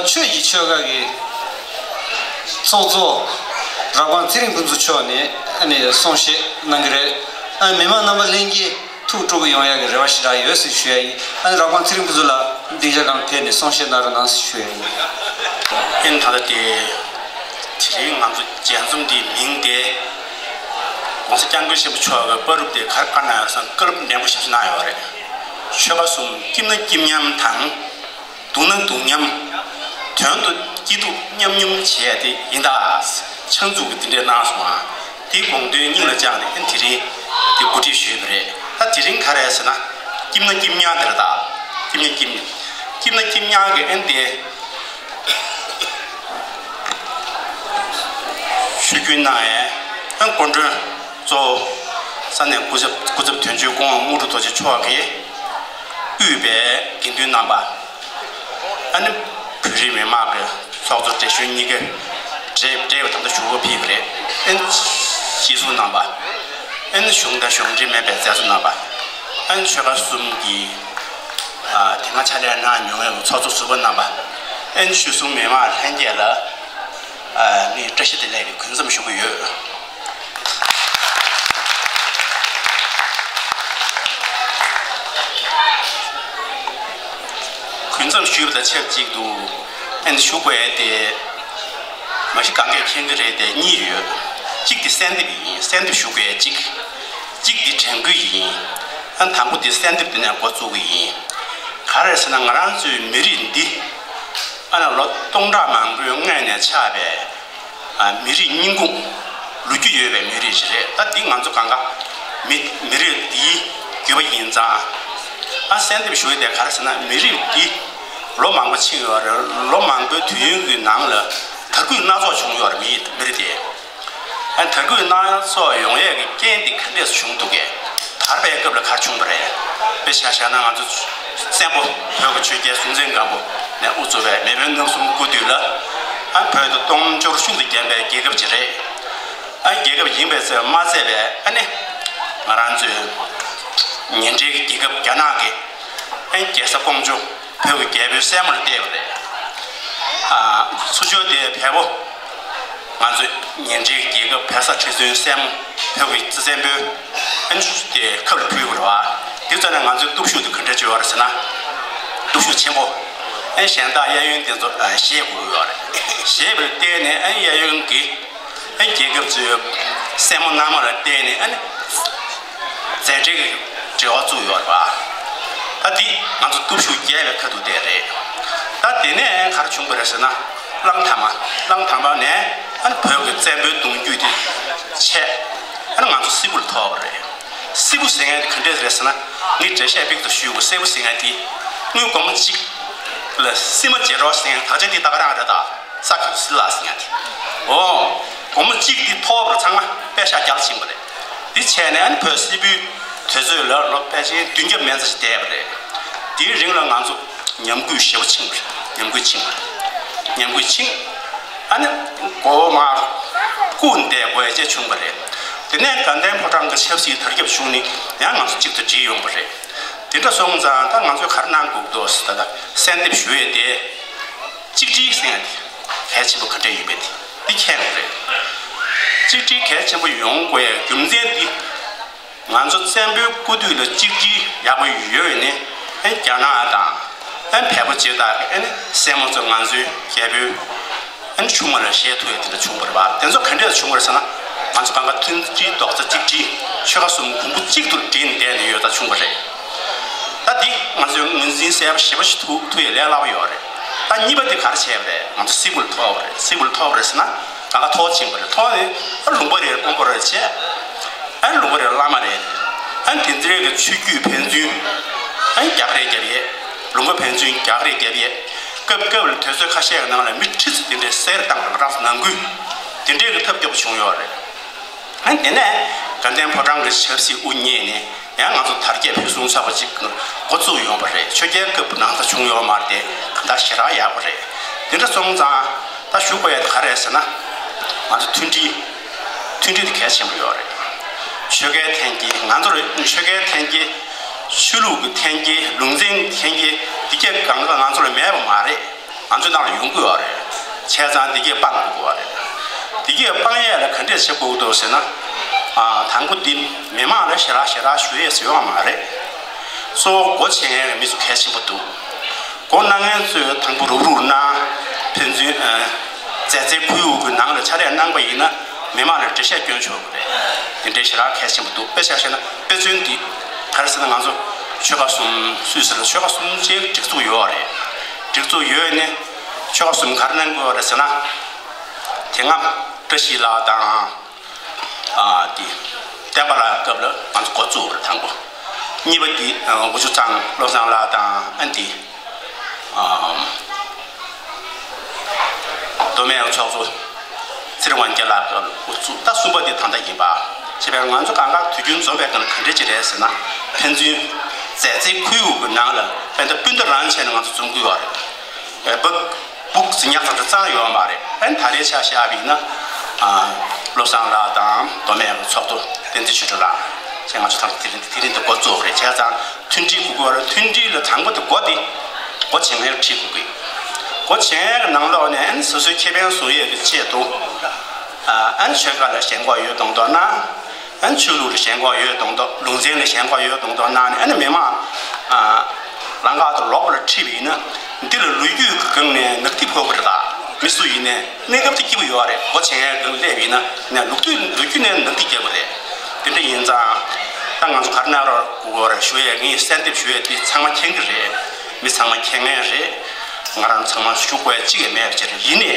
ཆོས་ཀྱི་ཆོལ་ཁ་གི་ཚོགས་གཙོ་རབ་དབང་ཚེ་རིང་ཕུན་ཚོགས་མཆོག་ནས་ཨ་ནི་གསུང་བཤད་གནང་གི་རེད། ཨ་མི་མང་རྣམ་པ་ལྷན་རྒྱས་ཐུགས་སྤྲོ་པོ་ཡོང་ཡག་གི་རེ་བ་ཞེ་དྲག་ཡོད་ཟེར་ཞུ་ཡ་ཡིན། ཨ་ནི་རབ་དབང་ཚེ་རིང་ཕུན་ཚོགས་ལགས་སྡིངས་ཆ་སྒང་ཕེབས་ནས་གསུང་བཤད་གནང་རོགས་གནང་ཟེར་ཞུ་ཡ་ཡིན། ཨ་ནི་ད་ལྟ་དེ་དེ་རིང་ང་ཚོ་མཇལ་འཛོམས་འདིའི་མིང་དེ་༸གོང་ས་༸སྐྱབས་མགོན་ཆེན་པོ་མཆོག་གི་བཀའ་སློབ་དེ་ག་རེ་བཀའ་གནང་ཡོད་ཟེར་ན། བཀའ་སློབ་ནན་པོ་ཞེ་པོ་ཅིག་གནང་ཡོད་རེད། ཆོལ་ཁ་གསུམ་སྐྱིད་ན་སྐྱིད་མཉམ་དང་། སྡུག་ན་སྡུག་མཉམ། དོན་དུ་སྐྱིད་སྡུག་མཉམ་མྱོང་བྱས་ཏེ་ཡིན་ད། ཕྱག་མཛུབ་ཀྱིས་འདི་འདྲས་གནང་སོང་ང་། དེའི་དགོངས་དོན་སྙིང་ལ་བཅངས་ཏེ་ཨ་ནི་དེ་རིང་དེ་གོ་སྒྲིག་ཞུས་པ་རེད། ད་དེ་རིང་ག་རེ་ཟེར་ན། སྐྱིད་ན་སྐྱིད་མཉམ་དེ་རེད་ད། སྐྱིད་ན་སྐྱིད་མཉམ། སྐྱིད་ན་སྐྱིད་མཉམ་གྱི་ཨ་ནི་དེ་ཆིབས་བསྒྱུར་གནང་ཡས་ཨ་ནི་སྐུ་མགྲོན་གཙོ་བོ་ས་གནས་སྐུ་ཚབ་སྐུ་ཚབ་དོན་གཅོད་སྐུ་ངོ་དངོས་གྲུབ་རྡོ་རྗེ་མཆོག་གིས་དབུས་པའི་དགེ་འདུན་རྣམ་པ། ཨ་ནི་བོད་རིགས་མི་མང་གི་ཚོགས་གཙོ་བགྲེས་གཞོན་གཉིས་ཀ་གྲས་གྲས་པ་ད་ལྟ་བཞུགས་སྒར་ཕེབས་པ་རེད། ཨ་ནི་སྤྱི་ཚོགས་རྣམ་པ། ཨ་ནི་གཞུང་དང་གཞུང་འབྲེལ་མིན་པའི་མཛད་གཙོ་རྣམ་པ། ཨ་ནི་ཆོལ་ཁ་གསུམ་གྱི་ཨ་དེ་སྔ་ཕྱག་ལས་གནང་མྱོང་བའི་ཚོགས་གཙོ་ཟུར་པ་རྣམ་པ། ཨ་ནི་གཞིས་གྲོང་མི་མང་ལྷན་རྒྱས་ལ་ཨ་ངས་བཀྲ་ཤིས་བདེ་ལེགས་ཀྱི་གུས་འཛོམས་ཞུ་གི་ཡོད། གུས་འཛོམས་ཞུས་པ་དང་ཆབས་ཅིག་ཏུ། ཨ་ནི་ཞུ་དགོས་ཡ་དེ་མ་གཞི་གང་གས་མཁྱེན་གྱི་རེད་དེ་གཉིས་ཡོད། གཅིག་དེ་གསལ་འདེབས་ཡིན། གསལ་འདེབས་ཞུ་དགོས་ཡ་གཅིག་གཅིག་དེ་དྲན་སྐུལ་ཡིན། ཨ་ནི་དང་པོ་དེ་གསལ་འདེབས་དེ་ནས་འགོ་བཙུགས་ཀྱི་ཡིན། ག་རེ་ཟེར་ན། ང་རང་ཚོའི་མི་རིགས་འདི་ཨ་ནི་ལོ་སྟོང་ཕྲག་མང་པོའི་སྔོན་ནས་ཆགས་པའི་ཨ་མི་རིགས་རྙིང་ཁུངས། ལོ་རྒྱུས་ཡོད་པའི་མི་རིགས་ཤིག་རེད། ད་འདི་ང་ཚོ་གང་ག་མི་མི་རིགས་འདིའི་རྒྱུད་པ་ཡིན་ཙང་། ཨ་གསལ་འདེབས་ཞུ་ཡ་དེ་ག་རེ་ཟེར་ན། མི་རིགས་འདི་ལོ་མང་པོ་ཕྱིན་ཡོད་རེད། ལོ་མང་པོའི་དུས་ཡུན་གྱི་ནང་ལ་དར་རྒུད་སྣ་ཚོགས་བྱུང་ཡོད་རེད། མི་མི་རིགས་དེ། ཨ་དར་རྒུད་སྣ་ཚོགས་ཡོང་ཡས་ཀྱི་རྐྱེན་འདི་ག་འདྲས་བྱུང་འདུག་གས། དར་བའི་སྐབས་ལ་ག་རེ་བྱུང་བ་རེད། དཔེ་ཆ་བཞག་ན་ང་ཚོ་བཙན་པོ་བོད་ཀྱི་ཆོས་རྒྱལ་སྲོང་བཙན་སྒམ་པོ་ནས་དབུ་གཙོས་པའི་མེས་དབོན་རྣམ་གསུམ་སྐུ་དུས་ལ། ཨ་བོད་དུ་སྟོབས་འབྱོར་ཤུགས་ལ་བརྒྱན་པའི་རྒྱལ་ཁབ་ཅིག་རེད། ཨ་རྒྱལ་ཁབ་ཡིན་པའི་ཚེ་མ་ཚད་པའི་ཨ་ནི་ང་རང་ཚོའི་ཉེ་འབྲེལ་གྱི་རྒྱལ་ཁབ་རྒྱ་ནག་གིས་ཨ་རྒྱལ་ས་ཀོང་ཇོ་བོད་ཀྱི་རྒྱལ་པོའི་སྲས་མོར་བལྟས་པ་རེད། ཨ་ཚུར་ཕྱོགས་དེ་བལ་པོ་ང་ཚོའི་ཉེ་འབྲེལ་གྱི་རྒྱལ་ཁབ་བལ་ས་ཁྲི་བཙུན་སྲས་མོ་བོད་ཀྱི་རྩིས་བཙན་པོའི་ཨ་ནི་དེ་ཁབ་ལ་ཕུལ་དགོས་རེད་བ། དེ་ཚོ་ནས་ང་ཚོའི་སྟོབས་ཤུགས་དེ་ག་འདྲ་བྱོས་པ་རེད་ཟེར་ན། སྟོབས་ཤུགས་ཆེན་པོ། ཨ་གཞན་དག་གཡས་གཡོན་དེ་ཚོ་ཨ་བཞེས་དགོས་ཀྱི་ཡོད་རེད། བཞེས་པར་བརྟེན་ནས་ཨ་གཡས་གཡོན་གྱི་ཨ་རྒྱལ་ཁབ་ཚོའི་སྲས་མོ་མནའ་མ་ལ་བརྟེན་ནས་ཨ་ནི་མཛའ་འབྲེལ་གྱི་འབྲེལ་བ་བཙུགས་ཡོད་རེད་པ། ད་འདི་ང་ཚོ་སྟོབས་ཤུགས་རྒྱས་པའི་ཁ་ཐུག་དེ་རེད། ད་དེ་ནས་ག་རེ་བྱུང་བ་རེད་ཟེར་ན། གླང་དར་མ། གླང་དར་མ་ནས་ཨ་ནི་བོད་ཀྱི་བཙན་པོའི་གདུང་རྒྱུད་དེ་ཆད། ཨ་ནི་ང་ཚོ་སིལ་བུར་ཐོགས་པ་རེད། སིལ་བུ་ཟེར་མཁན་དེ་ག་འདྲས་རེད་ཟེར་ན། ངས་འགྲེལ་བཤད་ཏོག་ཙམ་ཞུ་དགོས། སིལ་བུ་ཟེར་མཁན་དེ་དངུལ་སྒོར་མོ་གཅིག་ལ་སིལ་མ་བརྗེ་རོགས་ཟེར་མཁན་དག་ཆ་དེ་ད་ག་རང་རེད་ད། ས་ཁ་སིལ་ལ་ཟེར་མཁན་དེ། འོ། སྒོར་མོ་གཅིག་དེ་ཐོབ་པར་ཚང་མ་པད་ཤག་རྒྱལ་ཕྱིན་པ་རེད། དེ་བྱས་ནས་ཨ་ནི་བོད་སིལ་བུའི་དུས་ཚོད་ལ་ལོ་ཕལ་ཆེར་བདུན་བརྒྱ་མན་ཙམ་ཞིག་བསྡད་པ་རེད། དེའི་རིང་ལ་ང་ཚོ་ཉམས་རྒུད་ཞེ་པོ་ཕྱིན་པ་རེད། ཉམས་རྒུད་ཕྱིན་པ་རེད། ཉམས་རྒུད་ཕྱིན། ཨ་ནི་མགོ་མར་བཀུག་བསྡད་དགོས་ཅེས་བྱུང་བ་རེད། དེ་ནས་དགའ་ལྡན་ཕོ་བྲང་གི་ཆབ་སྲིད་དར་ཁྱབ་བྱུང་ནས་ཡང་ང་ཚོ་གཅིག་ཏུ་སྒྲིལ་ཡོང་བ་རེད། དེ་འདྲ་སོང་ཙང་ད་ང་ཚོས་ག་རེ་གནང་དགོས་འདུག་ཟེར། ད་ལྟ་གསལ་འདེབས་ཞུ་ཡས་དེ། གཅིག་སྒྲིལ་ཟེར་ཡ་དེ་གལ་ཆེན་པོ་ག་འདྲ་ཡིན་པས་དེ་འདི་མཁྱེན་དགོས་རེད། གཅིག་སྒྲིལ་གལ་ཆེན་པོ་ཡོང་དགོས་ཡ་རྒྱུ་མཚན་འདི། ང་ཚོ་བཙན་པོའི་སྐུ་དུས་ལ་གཅིག་སྒྲིལ་ཡག་པོ་ཡོད་ནི། ཨ་རྒྱ་ནག་དང་ཨ་བལ་པོ་སྤྱིར་བཏང་གི་ཨ་ནི་སྲས་མོ་ཚོ་ང་ཚོའི་རྒྱལ་པོའི་ཨ་ནི་ཆུང་མ་ལ་བཞེས་ཐུབ་ཡ་དེ་འདྲ་བྱུང་བ་རེད་པ། དེ་ཚོ་ག་འདྲས་བྱུང་བ་རེད་ཟེར་ན། ང་ཚོ་གང་ག་མཐུན་སྒྲིལ་རྡོག་རྩ་གཅིག་སྒྲིལ། ཆོལ་ཁ་གསུམ་གོང་བུ་གཅིག་ཏུ་བསྒྲིལ་ནས་བསྡད་ནས་ཡོད་ད་བྱུང་བ་རེད། ད་འདི་ང་ཚོས་ངོས་འཛིན་གསལ་པོ་ཞེ་པོ་ཞིག་ཐུབ་ཐུབ་ཡ་ལས་སླ་པོ་ཡོད་རེད། ད་གཉིས་པ་དེ་ག་རེ་བྱས་པ་རེད། ང་ཚོ་སིལ་བུར་ཐོགས་པ་རེད། སིལ་བུར་ཐོགས་པ་རེད་ཟེར་ན། གང་ག་ཐོག་ཕྱིན་པ་རེད། ཐོག་ནས་ཨ་ལུང་པ་རེད། དཔོན་པོ་རེད་བྱས། ཨ་ལུང་པ་རེད། བླ་མ་རེད། ཨ་དེ་འདྲའི་གི་ཆོས་བརྒྱུད་ཕན་ཚུན་ཨ་རྒྱག་རེས་རྒྱབ་ཡས། ལུང་པ་ཕན་ཚུན་རྒྱག་རེས་རྒྱབ་ཡས། སྐབས་སྐབས་ལ་དུས་ཚོད་ཁ་ཤས་ཀྱི་ནང་ལ་མི་ཁྲི་ཚོ་དེ་འདྲའི་བསད་བཏང་བ་རེད། ང་རང་ཚོ་ནང་ཁུལ་དེ་འདྲའི་གི་ཐབས་སྐྱོ་པོ་བྱུང་ཡོད་རེད། ཨ་དེ་ནས་དགའ་ལྡན་ཕོ་བྲང་གི་ཆབ་སྲིད་དབུ་བརྙེས་ནས་ཡང་ང་ཚོ་དར་རྒྱས་ཕུན་སུམ་ཚོགས་པ་ཅིག་འགོ་བཙུགས་ཡོང་བ་རེད། ཆོས་རྒྱལ་སྐབས་ནང་ཚ་བྱུང་ཡོད་མ་རེད་དེ། གང་ལྟར་ཞེ་དྲག་ཡག་པོ་རེད། དེ་འདྲ་སོང་ཙང་ད་ཞུ་དགོས་ཡ་དེ་ག་རེ་རེད་ཟེར་ན། ང་ཚོ་མཐུན་སྒྲིལ། མཐུན་སྒྲིལ་དེ་གལ་ཆེན་པོ་ཡོད་རེད། ཆོལ་ཁའི་འཐེན་འཁྱེར་ང་ཚོ་ལ། ཆོལ་ཁའི་འཐེན་འཁྱེར། ཆོས་ལུགས་ཀྱི་འཐེན་འཁྱེར། ལུང་ཚན་འཐེན་འཁྱེར་འདི་གས་གང་ག་ང་ཚོ་ལ་མེད་པ་མ་རེད། ང་ཚོའི་ནང་ལ་ཡོང་དགོས་པ་རེད། བྱས་ཙང་འདི་གས་སྤང་དགོས་པ་རེད། འདི་གས་སྤང་ཡས་ལ་ག་འདྲས་བྱེད་དགོས་འདུག་ཟེར་ན། ཨ། དང་པོ་འདི་མི་མང་ལ་ཞེ་དྲག་ཞེ་དྲག་ཞུ་ཡས་ཟེར་ཡོང་མ་རེད། གཙོ་བོ་སྒོ་ཕྱེ་མཁན་གྱི་མི་ཚོ་གལ་ཆེན་པོ་འདུག་སྒོ་གནང་མཁན་ཚོས་དང་པོ་རུག་རུག་གནང་། ཕན་ཚུན་ཨ། མཛའ་བརྩེའི་ཁོར་ཡུག་གི་ནང་ལ་ཕྱག་ལས་གནང་པ་ཡིན་ན། མི་མང་ལ་འགྲེལ་བཤད་སྐྱོན་ཆོག་གི་རེད། དེ་འདྲའི་ཞེ་དྲག་གལ་ཆེན་པོ་འདུག་དཔེ་ཆ་བཞག་ན་དཔེ་མཚོན་འདི་ག་རེ་ཟེར་ན། ང་ཚོ་ཆོལ་ཁ་གསུམ་སུད་སི་ལ་ཆོལ་ཁ་གསུམ་ཆའི་སྒྲིག་འཛུགས་ཡོད་རེད། སྒྲིག་འཛུགས་ཡོད་ནས་ཆོལ་ཁ་གསུམ་ག་རེ་གནང་དགོས་རེད་ཟེར་ན། དེ་སྔ་བཀྲ་ཤིས་ལགས་དང་། ཨ། དེ་བསྟན་པ་ལགས་སྐབས་ལ་ང་ཚོ་འགོ་བཙུགས་པ་རེད། དང་པོ། གཉིས་པ་དེ་ཨ། དབུ་ཆུ་ཚང་བློ་བཟང་ལགས་དང་། ཨ། དེ། ཨ། མདོ་སྨད་ཚོགས་གཙོ་ཚེ་རིང་དབང་རྒྱལ་ལགས་སྐབས་ལ་འགོ་བཙུགས། ད་གསུམ་པ་དེ་ད་ལྟ་ཡིན་པ། བྱས་པས་ང་ཚོ་གང་ག་དུས་རྒྱུན་འཛོམས་པའི་སྒང་ལ་ག་འདྲས་ཅིག་རེད་ཟེར་ན། ཕན་ཚུན་མཛའ་བརྩེའི་ཁོར་ཡུག་གི་ནང་ལ་དཔེ་ད་སྤུན་ཟླ་རང་བྱས་ནས་ང་ཚོ་འཛོམས་ཀྱི་ཡོད་རེད། བོད་བོད་ཟེར་ཉག་ཚང་དུ་གཙང་ཡོད་མ་རེད། ཨ་ནི་ད་རེས་ཆ་བཞག་པ་ཡིན་ན། ཨ། བློ་བཟང་ལགས་དང་མདོ་སྨད་ཀྱི་ཚོགས་གཙོ་བསྟན་འཛིན་ཆོས་སྒྲོན་ལགས་བཅས་ང་ཚོ་ཚང་མ་དེ་རིང་དེ་རིང་དུ་འགོ་བཙུགས་པ་རེད། བྱས་ཙང་མཐུན་སྒྲིལ་དགོས་ཀྱི་ཡོད་རེད། མཐུན་སྒྲིལ་ལ་དང་པོ་དེ་སྒོ་དེ་སྒོ་ཕྱེ་མཁན་ཁྲིད་དགོས་ཀྱི། སྒོ་ཕྱེ་མཁན་གྱི་ནང་ལོགས་ནས་ཨ་ནི་སོ་སོའི་ཁེ་ཕན་བཟུང་ཡས་ཀྱི་ཆེད་དུ། ཨ་ནི་ཆོལ་ཁ་ལ་ཞེན་ཁོག་ཡོད་མདོག་མདོག་གནང་། ཨ་ནི་ཆོས་ལུགས་ལ་ཞེན་ཁོག་ཡོད་མདོག་མདོག་ལུང་ཚན་ལ་ཞེན་ཁོག་ཡོད་མདོག་མདོག་གནང་ནས། ཨ་ནི་མི་མང་ཨ་ལམ་ཁ་དུ་ལོག་པ་ལ་ཁྲིད་པ་ཡིན་ན། འདི་ལ་ལོ་རྒྱུས་ཀྱི་སྒང་ནས་ནག་ཐིག་ཕོག་གི་རེད། ད་མི་སུ་ཡིན་ནའི་གནས་སྐབས་དེ་སྐྱིད་པོ་ཡོད་རེད། སྒོ་ཕྱེ་མཁན་སྒང་སླེབས་ཡིན་ན་ནས་ལོ་རྒྱུས་ལོ་རྒྱུས་ནས་ནག་ཐིག་རྒྱག་གི་རེད། དེ་འདྲ་ཡིན་ཙང་ད་ང་ཚོ་ག་རེ་གནང་རོགས་དགོས་རེད་ཞུ་ཡས། ངས་གསལ་འདེབས་ཞུ་ཡས་དེ་ཚང་མ་མཁྱེན་གྱི་རེད། མི་ཚང་མ་མཁྱེན་མཁན་རེད། ང་རང་ཚང་མ་ཞུ་དགོས་ཡ་གཅིག་ཡང་མེད་པ་ཅིག་རེད། ཡིན་ནའི་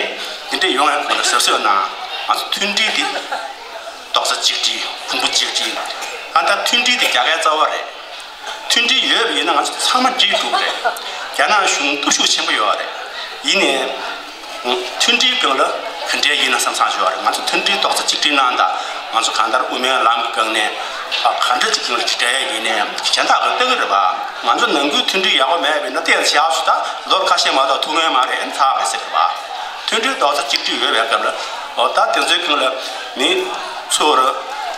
དེ་འདྲ་ཡོང་ཡ་གང་ལ་གཟབ་གཟབ་གནང་། ང་ཚོ་མཐུན་སྒྲིལ་དེ་རྡོག་རྩ་གཅིག་སྒྲིལ། ཕུང་པོ་གཅིག་སྒྲིལ། ཨ། ད་མཐུན་སྒྲིལ་དེ་རྒྱལ་ཁའི་རྩ་བ་རེད། མཐུན་སྒྲིལ་ཡོད་པ་ཡིན་ན་ང་ཚོ་ཚང་མ་སྒྲིལ་ཐུབ་རེད། རྒྱ་ནག་གཞུང་སྟོབས་ཤུགས་ཆེན་པོ་ཡོད་རེད། ཡིན་ནའི་མཐུན་སྒྲིལ་སྒང་ལ་ག་འདྲས་ཡིན་ན་བསམ་བསམ་ཞིག་ཡོད་རེད། ང་ཚོ་མཐུན་སྒྲིལ་རྡོག་རྩ་གཅིག་སྒྲིལ་གནང་དང་། ང་ཚོ་གང་ལྟར་དབུ་མའི་ལམ་གྱི་སྒང་ནས་ཨ་ག་འདྲ་ཅིག་སྒང་ལ་འབྲེལ་ཡ་ཡིན་ནའི་གཞན་དག་གིས་ལྟ་གི་རེད་པ། ང་ཚོ་ནང་ཁུལ་མཐུན་སྒྲིལ་ཡག་པོ་མེད་པ་ཡིན་ན་ལྟས་བཞག་སུ་ད་ལོར་ཁ་ཤས་མ་གཏོགས་ཐུག་མཁན་མ་རེད། ཨ་ནི་ཚར་བ་རེད་ཟེར་གི་རེད་པ། མཐུན་སྒྲིལ་རྡོག་རྩ་གཅིག་སྒྲིལ་ཡོད་པའི་སྐབས་ལ། འོ་ད་དེ་ཚོའི་སྒང་ལ་མི་ཚོར་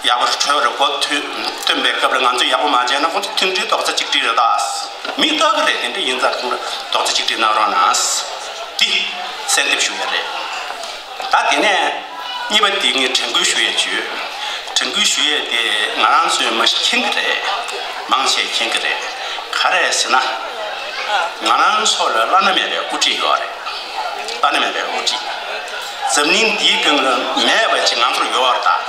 ཡག་པོ་གྲོས་རེ་གོ་ཐོས་སྟོན་པའི་སྐབས་ལ་ང་ཚོས་ཡག་པོ་མ་བྱས་ན་ཁོང་ཚོ་མཐུན་སྒྲིལ་རྡོག་རྩ་གཅིག་སྒྲིལ་རེད། ད་མི་ལྟ་གི་རེད། དེ་འདྲ་ཡིན་ཙང་ཁོང་རྡོག་རྩ་གཅིག་སྒྲིལ་གནང་རོགས་གནང་། འདི་གསལ་འདེབས་ཞུ་ཡ་རེད། ད་དེ་ནས་གཉིས་པ་དེ་ངས་དྲན་སྐུལ་ཞུ་ཡས་བྱོས། དྲན་སྐུལ་ཞུ་ཡས་དེ་ང་རང་ཚོས་མ་གཞི་མཁྱེན་གི་རེད། མང་ཆེ་མཁྱེན་གི་རེད། ག་རེ་ཟེར་ན། ང་རང་ཚོ་ལ་བླ་ན་མེད་པའི་དབུ་ཁྲིད་ཡོད་རེད། བླ་ན་མེད་པའི་དབུ་ཁྲིད། འཛམ་གླིང་འདིའི་སྒང་ལ་མེད་པ་ཅིག་ང་ཚོར་ཡོད་རེད་ད།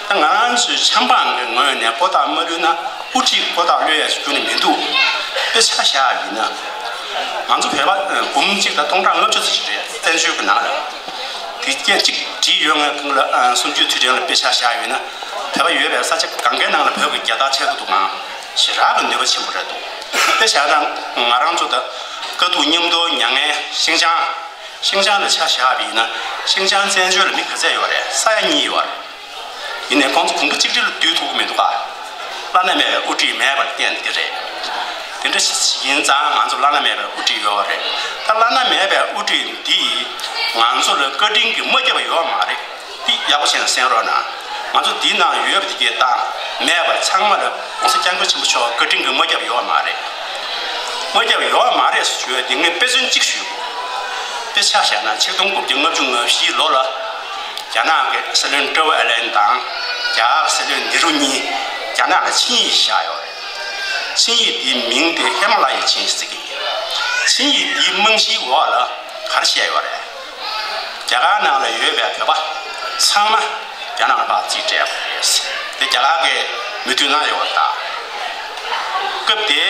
ད་ང་རང་ཚོའི་ཆབ་འབངས་ཀྱི་ངོས་ནས་ཁོ་ཐག་མ་ལུས་ན་དབུ་ཁྲིད་ཁོ་ཐག་ལུས་ཡས་ཁྱོན་ནས་མི་འདུག་དཔེ་ཆ་བཞག་ཡིན་ན། ང་ཚོ་བོད་པ་འབུམ་གཅིག་དང་སྟོང་ཕྲག་ལྔ་བཅུ་ཙམ་ཞིག་རེད། བཙན་བྱོལ་གྱི་ནང་ལ། དེ་སྐད་ཅིག་བྲིས་ཡོད་ངེས་སྒང་ལ་ཨ་གསུམ་བཅུའི་དུས་དྲན་ལ་དཔེ་ཆ་བཞག་ཡོད་ན། བོད་པ་ཡོད་པའི་ས་ཆ་གང་གའི་ནང་ལ་བོད་ཀྱི་རྒྱལ་དར་འཕྱར་གྱི་འདུག་གམ། ཞེ་དྲག་གི་ནུས་པ་ཆེན་པོ་རེད་འདུག་དཔེ་བཞག་ན་ང་རང་ཚོ་ད་དཀའ་སྡུག་མཉམ་དུ་མྱངས་མཁན་ཤིང་ཅང་། ཤིང་ཅང་ལ་ཆ་བཞག་པ་ཡིན་ན། ཤིང་ཅང་བཙན་བྱོལ་ལ་མི་ག་ཚད་ཡོད་རེད། ས་ཡ་གཉིས་ཡོད་རེད། ཡིན་ནའི་ཁོང་ཚོ་གོང་བུ་གཅིག་སྒྲིལ་ལ་འདུས་ཐུབ་ཀྱི་མི་འདུག་ག་བླ་ན་མེད་པའི་དབུ་ཁྲིད་མེད་པར་བརྟེན་ཏེ་རེད། དེ་འདྲ་ཡིན་ཙང་ང་ཚོ་བླ་ན་མེད་པའི་དབུ་ཁྲིད་ཡོད་རེད། ད་བླ་ན་མེད་པའི་དབུ་ཁྲིད་འདིས་ང་ཚོ་ལ་བཀའ་དྲིན་གྱིས་མ་བསྐྱབས་པ་ཡོད་མ་རེད། འདི་ཡག་པོ་བྱས་ནས་གསན་རོགས་གནང་། ང་ཚོ་འདིའི་ནང་ཡོད་པ་དེ་གས་དང་མེད་པ་ཚང་མ་ལ་༸གོང་ས་༸སྐྱབས་མགོན་ཆེན་པོ་མཆོག་བཀའ་དྲིན་གྱིས་མ་བསྐྱབས་ཡོད་མ་རེད། མ་བསྐྱབས་ཡོད་མ་རེད་ཞུ་བའི་དེ་ངས་དཔེ་མཚོན་གཅིག་ཞུ། དཔེ་ཆ་བཞག་ན་ཆིག་སྟོང་དགུ་བརྒྱ་ལྔ་བཅུ་ང་བཞིའི་ལོ་ལ། རྒྱ་ནག་གི་སྲིད་བློན་ཀྲོའུ་ཨེ་ལན་དང་རྒྱ་གར་སྲིད་བློན་ནེ་རུ་གཉིས་རྒྱ་ནག་ལ་ཆིངས་ཡིག་བཞག་ཡོད་རེད། ཆིངས་ཡིག་དེའི་མིང་དེ་ཧི་མ་ལ་ཡའི་ཆིངས་ཡིག་ཟེར་གྱི་ཡིན། ཆིངས་ཡིག་དེའི་རྨང་གཞིའི་འོག་ལ་ག་རེ་བཤད་ཡོད་རེད། རྒྱ་གར་ནང་ལ་ཡོད་པའི་བོད་པ་ཚང་མ་རྒྱ་ནག་ལ་ཕར་རྩིས་སྤྲད་དགོས་རེད། དེ་རྒྱ་གར་གྱི་མི་མཐུན་ན་ཡོད་པ་དང་། སྐབས་དེ་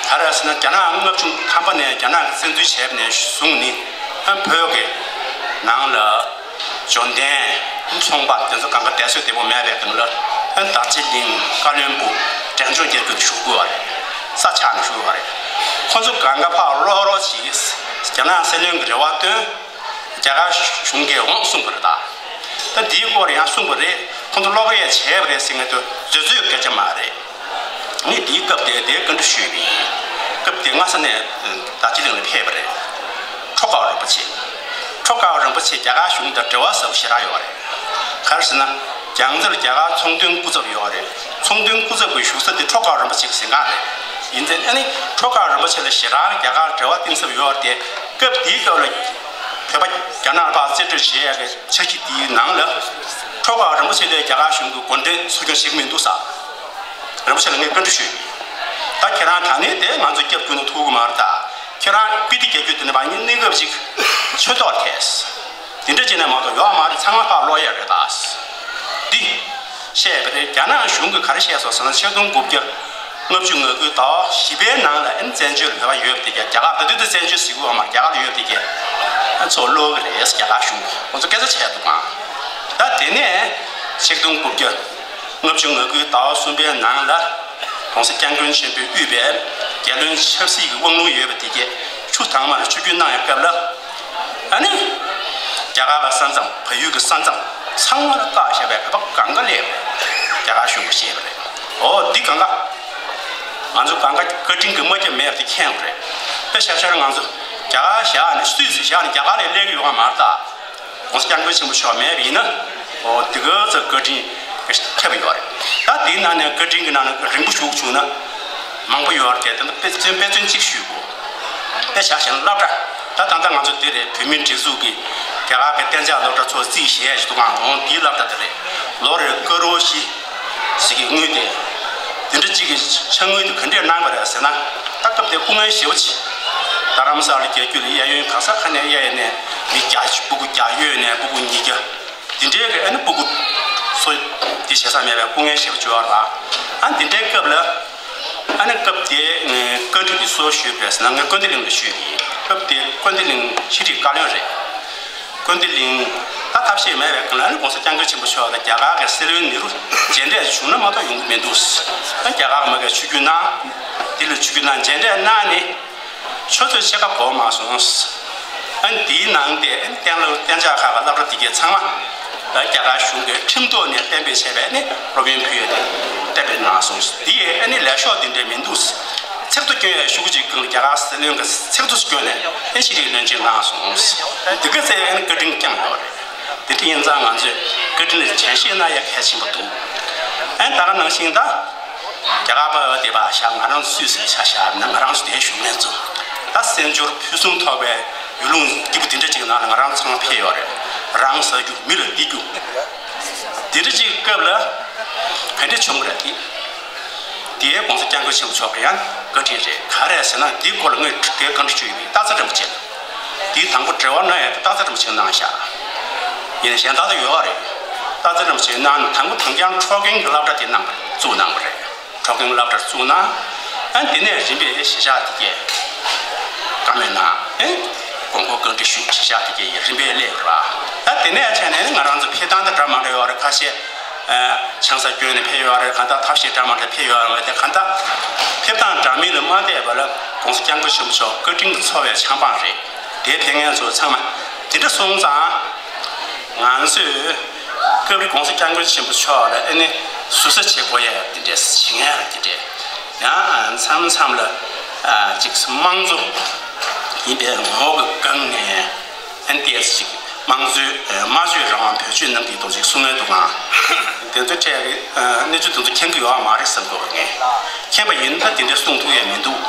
ག་རེ་ཟེར་ན་རྒྱ་ནག་ལྔ་བཅུ་ཐམ་པ་ནས་རྒྱ་ནག་གིས་བཙན་འཛུལ་བྱས་པ་ནས་བཟུང་ནི་བོད་ཀྱི་ནང་ལ། འབྱོར་ལྡན་ཚོང་པ་དེ་ཚོ་གང་ག་བསྡད་སྲོལ་བདེ་པོ་མེད་པའི་སྒང་ལ། ཨ་ནི་རྡོ་རྗེ་གླིང་བཀའ་བློན་སྦུག་འབྲས་ལྗོངས་རྒྱལ་ཁབ་བཞུགས་དགོས་པ་རེད། ས་ཆགས་ནས་བཞུགས་པ་རེད། ཁོ་ཚོ་གང་ག་ཕར་ལོག་རོགས་གྱིས་རྒྱ་ནག་སྲིད་བློན་གྱི་རེ་བ་བཏོན། རྒྱ་གར་གཞུང་གིས་འོང་གསུངས་པ་རེད་ད། ད་འདིའི་སྐོར་ཡང་གསུངས་པ་རེད། ཁོ་ཚོ་ལོག་རེས་བྱས་པ་རེད་ཟེར་མཁན་དེ་བཟོ་བཅོས་སྐད་ཆ་མ་རེད། ངས་དེའི་སྐབས་དེ་དེ་བཀའ་འདྲི་ཞུས་པ་ཡིན། སྐབས་དེ་སྔ་ས་ནས་རྡོ་རྗེ་གླིང་ལ་ཕེབས་པ་རེད། ཁྲོ་དགའ་བ་རིན་པོ་ཆེ། ཁྲོ་དགའ་བ་རིན་པོ་ཆེ་རྒྱ་གར་གཞུང་དང་འབྲེལ་བ་ཟབ་པོ་ཞེ་དྲག་ཡོད་རེད། ག་རེ་ཟེར་ན། རྒྱལ་རྒྱང་རྩེ་ལ་རྒྱ་གར་ཚོང་དོན་སྐུ་ཚབ་ཡོད་རེད། ཚོང་དོན་སྐུ་ཚབ་ཀྱི་བཞུགས་ས་དེ་ཁྲོ་དགའ་བ་རིན་པོ་ཆེ་གི་གཟིམ་ཁང་རེད། ཡིན་ཙང་ཨ་ནི་ཁྲོ་དགའ་བ་རིན་པོ་ཆེ་ལ་ཞེ་དྲག་རྒྱ་གར་འབྲེལ་བ་གཏིང་ཟབ་ཡོད་རེད་དེ། སྐབས་དེའི་སྐབས་ལ་བོད་པ་རྒྱ་ནག་ཕར་རྩིས་སྤྲོད་བྱེད་ཡག་གི་འཆར་གཞི་དེའི་ནང་ལ། ཁྲོ་ཁ་རིན་པོ་ཆེ་དེ་རྒྱ་གར་གཞུང་གི་འགོ་འདྲེན་སྲིད་སྐྱོང་བྱེད་ཀྱི་མི་འདུག་ས། རིན་པོ་ཆེ་ལ་ངས་བཀའ་འདྲི་ཞུས་ཡིན། ད་ཁྱེད་རང་ད་ནི་དེ་ང་ཚོ་སྐྱབས་བཅོལ་ན་ཐུབ་ཀྱི་མ་རེད་ད། ཁྱེད་རང་སྤི་ཏི་རྒྱལ་རྒྱུད་དེ་ནས་མ་ཉིན་གནས་སྐབས་ཅིག་ཆོས་ཐོག་ཐད། དེ་འདྲ་བྱས་ནས་མ་གཏོགས་ཡོག་མ་རེད། ཚང་མ་ཕར་ལོག་ཡག་རེད་ད། འདི་བཤད་པ་རེད། རྒྱ་ནག་གཞུང་གིས་ག་རེ་བཤད་སོང་ཟེར་ན། ཆིག་སྟོང་དགུ་བརྒྱ་ལྔ་བཅུ་ང་དགུའི་ཟླ་བ་བཞི་པའི་ནང་ལ་ཨ་ནི་བཙན་བྱོལ་བོད་པ་ཡོད་པ་དེ་ག་རྒྱ་གར་ད་དུས་དེ་བཙན་བྱོལ་ཟེར་གྱི་ཡོད་མ་རེད། རྒྱ་གར་ལ་ཡོད་པ་དེ་ག་ཚུར་སློག་གི་རེད། རྒྱ་གར་གཞུང་གིས་ཁོང་ཚོ་སྐད་ཆ་བྱས་འདུག་ག་ད་དེ་ནས་ཆིག་སྟོང་དགུ་བརྒྱ་ལྔ་བཅུ་ང་དགུའི་ཟླ་བ་གསུམ་པའི་ནང་ལ། ༸གོང་ས་༸སྐྱབས་མགོན་ཆེན་པོས་དབུས་པའི་རྒྱལ་བློན་ཆབ་སྲིད་ཀྱི་དབང་ལུང་ཡོད་པ་དེ་གས་ཆུ་དྭངས་མར་ཆུ་རྒྱུན་གནང་བའི་སྐབས་ལ། ཨ་ནི། རྒྱ་གར་གྱི་ས་མཚམས། བལ་ཡུལ་གྱི་ས་མཚམས་ཚང་མ་ལ་བཀག་བཞག་པའི་བོད་པ་གང་ག་སླེབས་རེད། རྒྱ་གར་གཞུང་གིས་བཤད་པ་རེད། འོ་འདི་གང་ག་ང་ཚོ་གང་ག་བཀའ་དྲིན་གྱིས་མ་ཁྱབ་མེད་པ་དེ་མཁྱེན་དགོས་རེད། དཔེ་ཆ་བཞག་ན་ང་ཚོ་རྒྱ་གར་བཞག་ནས་སུད་སི་བཞག་ནས་རྒྱ་གར་ལ་སླེབས་ཀྱི་ཡོད་པ་མ་རེད་ད། ༸གོང་ས་༸སྐྱབས་མགོན་ཆེན་པོ་མཆོག་མེད་པ་ཡིན་ན། འོ་དེ་ག་ཚོད་བཀའ་དྲིན་ཁྱབ་ཡོད་རེད། ད་དེའི་ནང་ནས་བཀའ་དྲིན་གྱི་ནང་ནས་རིང་པོ་ཞུ་བྱུང་ན་མང་པོ་ཡོད་རེད་དེ། ད་ལྟ་དཔེ་མཚོན་དཔེ་མཚོན་གཅིག་ཞུ་དགོས། དཔེ་བཞག་བྱས་ན་སློབ་གྲྭ། ད་ད་ལྟ་ང་ཚོ་འདི་རེད། བོད་མིའི་སྒྲིག་འཛུགས་ཀྱི་རྒྱ་གར་གྱི་གཏན་འཇགས་སློབ་གྲྭ་ཚོ་རྩིས་བཞེས་ཞིག་འདུག་ག་འོང་། དེའི་སློབ་གྲྭ་དེ་རེད། ལོ་རེར་ཀ་རོར་བཞི་ཞིག་གི་དངུལ་དེ། དེ་འདྲ་གཅིག་གི་ཕྱག་དངུལ་དེ་ག་འདྲས་གནང་བ་རེད་ཟེར་ན། ད་སྐབས་དེ་སྐུ་ངལ་ཞེ་པོ་ཅིག་རྡ་རམ་ས་ལ་རྒྱལ་རྒྱུད་ལ་གཡས་གཡོན་ག་ས་ག་ནས་གཡས་གཡོན་ནས་མི་བརྒྱ་ཅིག་སྤུ་གུ་བརྒྱ་གཡོན་ནས་སྤུ་གུ་ཉིས་བརྒྱ། དེ་འདྲའི་གི་ཨ་ནི་སྤུ་གུ་ཚོ་དེ་བྱེད་ས་མེད་པའི་སྐུ་ངལ་ཞེ་པོ་ཅིག་ཡོད་རེད་པ། ཨ་འདི་འདྲའི་སྐབས་ལ་ཨ་ནི་སྐབས་དེ་ངས་བཀའ་འདྲི་དེ་སུ་ལ་ཞུས་པ་རེད་ཟེར་ན། ངས་ཀོན་ཏི་གླིང་ལ་ཞུས་ཡིན། སྐབས་དེ་ཀོན་ཏི་གླིང་ཤེས་རིག་བཀའ་བློན་རེད། ཀོན་ཏི་གླིང་། ད་ཐབས་ཤེས་མེད་པའི་སྒང་ལ་ཨ་ནི་༸གོང་ས་༸སྐྱབས་མགོན་ཆེན་པོ་མཆོག་དང་རྒྱ་གར་གྱི་སྲིད་བློན་ནེ་རུ་མཇལ་འཕྲད་བྱུང་ན་མ་གཏོགས་ཡོང་གི་མི་འདུག་ཨ་རྒྱ་གར་མ་གིར་ཆིབས་བསྒྱུར་གནང་། དེ་ལ་ཆིབས་བསྒྱུར་གནང་། མཇལ་འཕྲད་གནང་ནས་ཆུ་ཚོད་ཕྱེད་ཀ་འགོར་མ་སོང་། ཨ་ནི་དེའི་ནང་དེ་གཏན་སློབ་གཏན་འཇགས་ཁག་གི་སློབ་གྲྭ་དེ་གའི་ཚང་མ་རྒྱ་གར་གཞུང་གིས་ཁྲིམས་ཐོག་ནས་གཏན་འབེབས་བྱས་པའི་ནི་སློབ་ཡོན་ཕུལ་ཡས་དེ་གཏན་འབེབས་གནང་སོང་། དེ་ཡས་ཨ་ནི་ལས་ཤོག་དེ་འདྲས་མི་འདུག་ཚིག་ཐོ་སྐྱོན་ཡས་ཤོག་གུ་ཅིག་སྒང་ལ་རྒྱ་གར་སྲིད་བློན་གྱིས་ཚིག་ཐོ་སྐྱོན་ནས་ཨ་ནི་ཤེས་རིག་བློན་ཆེན་གནང་སོང་། དེ་ག་ཚད་ཨ་ནི་བཀའ་དྲིན་བསྐྱངས་ཡོད་རེད། དེ་འདྲ་ཡིན་ཙང་ང་ཚོས་བཀའ་དྲིན་ལ་དྲན་ཤེས་གནང་ཡས་གལ་ཆེན་པོ་འདུག་ཨ་ནི་ད་ག་ནང་བཞིན་ད། རྒྱ་གར་པ་དེ་པ་བཞག་ང་རང་ཚོ་སུད་སིར་ཆ་བཞག་ན་ང་རང་ཚོ་དེའི་བཞུགས་མཁན་ཚོ། ད་བཙན་བྱོལ་ཕུན་སུམ་ཚོགས་པའི་ཡུལ་ལུང་སྐྱིད་པོ་དེ་འདྲ་ཅིག་ནང་ལ་ང་རང་ཚང་མ་ཕེབས་ཡོད་རེད། རང་ཟ་རྒྱུ་མི་ལ་སྟེར་རྒྱུ། དེ་འདྲ་ཅིག་སྐབས་ལ་ག་འདྲ་བྱུང་རེད་དེ། དེའི་༸གོང་ས་༸སྐྱབས་མགོན་ཆེན་པོ་མཆོག་གི་ཡང་བཀའ་དྲིན་རེད། ག་རེ་ཟེར་ན་དེའི་སྐོར་ལ་ངས་དེའི་བཀའ་འདྲི་ཞུས་ཡིན། སྟག་འཚེར་རིན་པོ་ཆེ་ལ། དེའི་དང་པོ་འབྲེལ་བ་གནང་ཡས་སྟག་འཚེར་རིན་པོ་ཆེ་གནང་བཞག་ཡིན་ནའི་གཞན་དག་ཏུ་ཡོད་རེད། སྟག་འཚེར་རིན་པོ་ཆེ་གནང་ནས་དང་པོ་དང་རྐྱང་འཕྲོག་མཁན་གྱི་སློབ་གྲྭ་དེ་གནང་བ་རེད། བཙུགས་གནང་བ་རེད། འཕྲོག་མཁན་སློབ་གྲྭ་བཙུགས་གནང་། ཨ་དེ་ནས་རིམ་པས་གཞིས་ཆགས་དེ་གས་བཀའ་མོལ་གནང་། ཨེ་དགོངས་སྐོར་བཀའ་འདྲི་ཞུས། གཞིས་ཆགས་དེ་གས་ཡི་རིམ་པས་སླེབས་ར། ཨ་དེ་ནས་བྱས་ནས་ང་རང་ཚོ་ཕེབས་སྟངས་དེ་འདྲ་མ་འདྲ་ཡོད་རེད། ཁ་ཤས་ཨ་ཆང་ས་བསྐྱོན་ནས་ཕེབས་ཡོད་རེད། གང་ལྟར་ཐབས་ཤེས་འདྲ་མ་འདྲ་ཕེབས་ཡོད་རེད། དེ་གང་ལྟར་ཕེབས་སྟངས་འདྲ་མིན་ལ་མ་བལྟས་པ་ལ་༸གོང་ས་༸སྐྱབས་མགོན་ཆེན་པོ་མཆོག་བཀའ་དྲིན་གྱི་ཚོར་བའི་ཆང་འབངས་རེད། དེ་ཕེབས་མཁན་ཚོ་ཚང་མ་དེ་འདྲ་སོང་ཙང་། ང་ཚོས་སྐབས་རེ་༸གོང་ས་༸སྐྱབས་མགོན་ཆེན་པོ་མཆོག་ལ་ཨ་ནི་ཟུར་ཟ་བྱེད་དགོས་ཡ་དེ་འདྲས་བྱེད་མཁན་ར་དེ་འདྲས། ཡང་མཚམས་མཚམས་ལ་ཨ་ཅིག་དམངས་གཙོ་ཡིན་པའི་ངོ་བོ་གི་སྒང་ནས་ཨ་ནི་ཏོག་ཙམ་ཅིག་དམངས་གཙོའི་ཨ་སྨྲ་བརྗོད་རང་དབང་བེད་སྤྱོད་གནང་གི་འདུག་ཅིག་གསུང་མཁན་འདུག་ག་དེ་ཚོའི་གྲས་ཀྱི་ཨ་གནས་ཚུལ་དེ་ཚོ་མཁྱེན་གྱི་ཡོད་མ་རེད་བསམ་གྱི་ཡོད་ངས། མཁྱེན་པ་ཡིན་ན་ད་དེ་འདྲས་གསུང་ཐུབ་ཡ་མི་འདུག་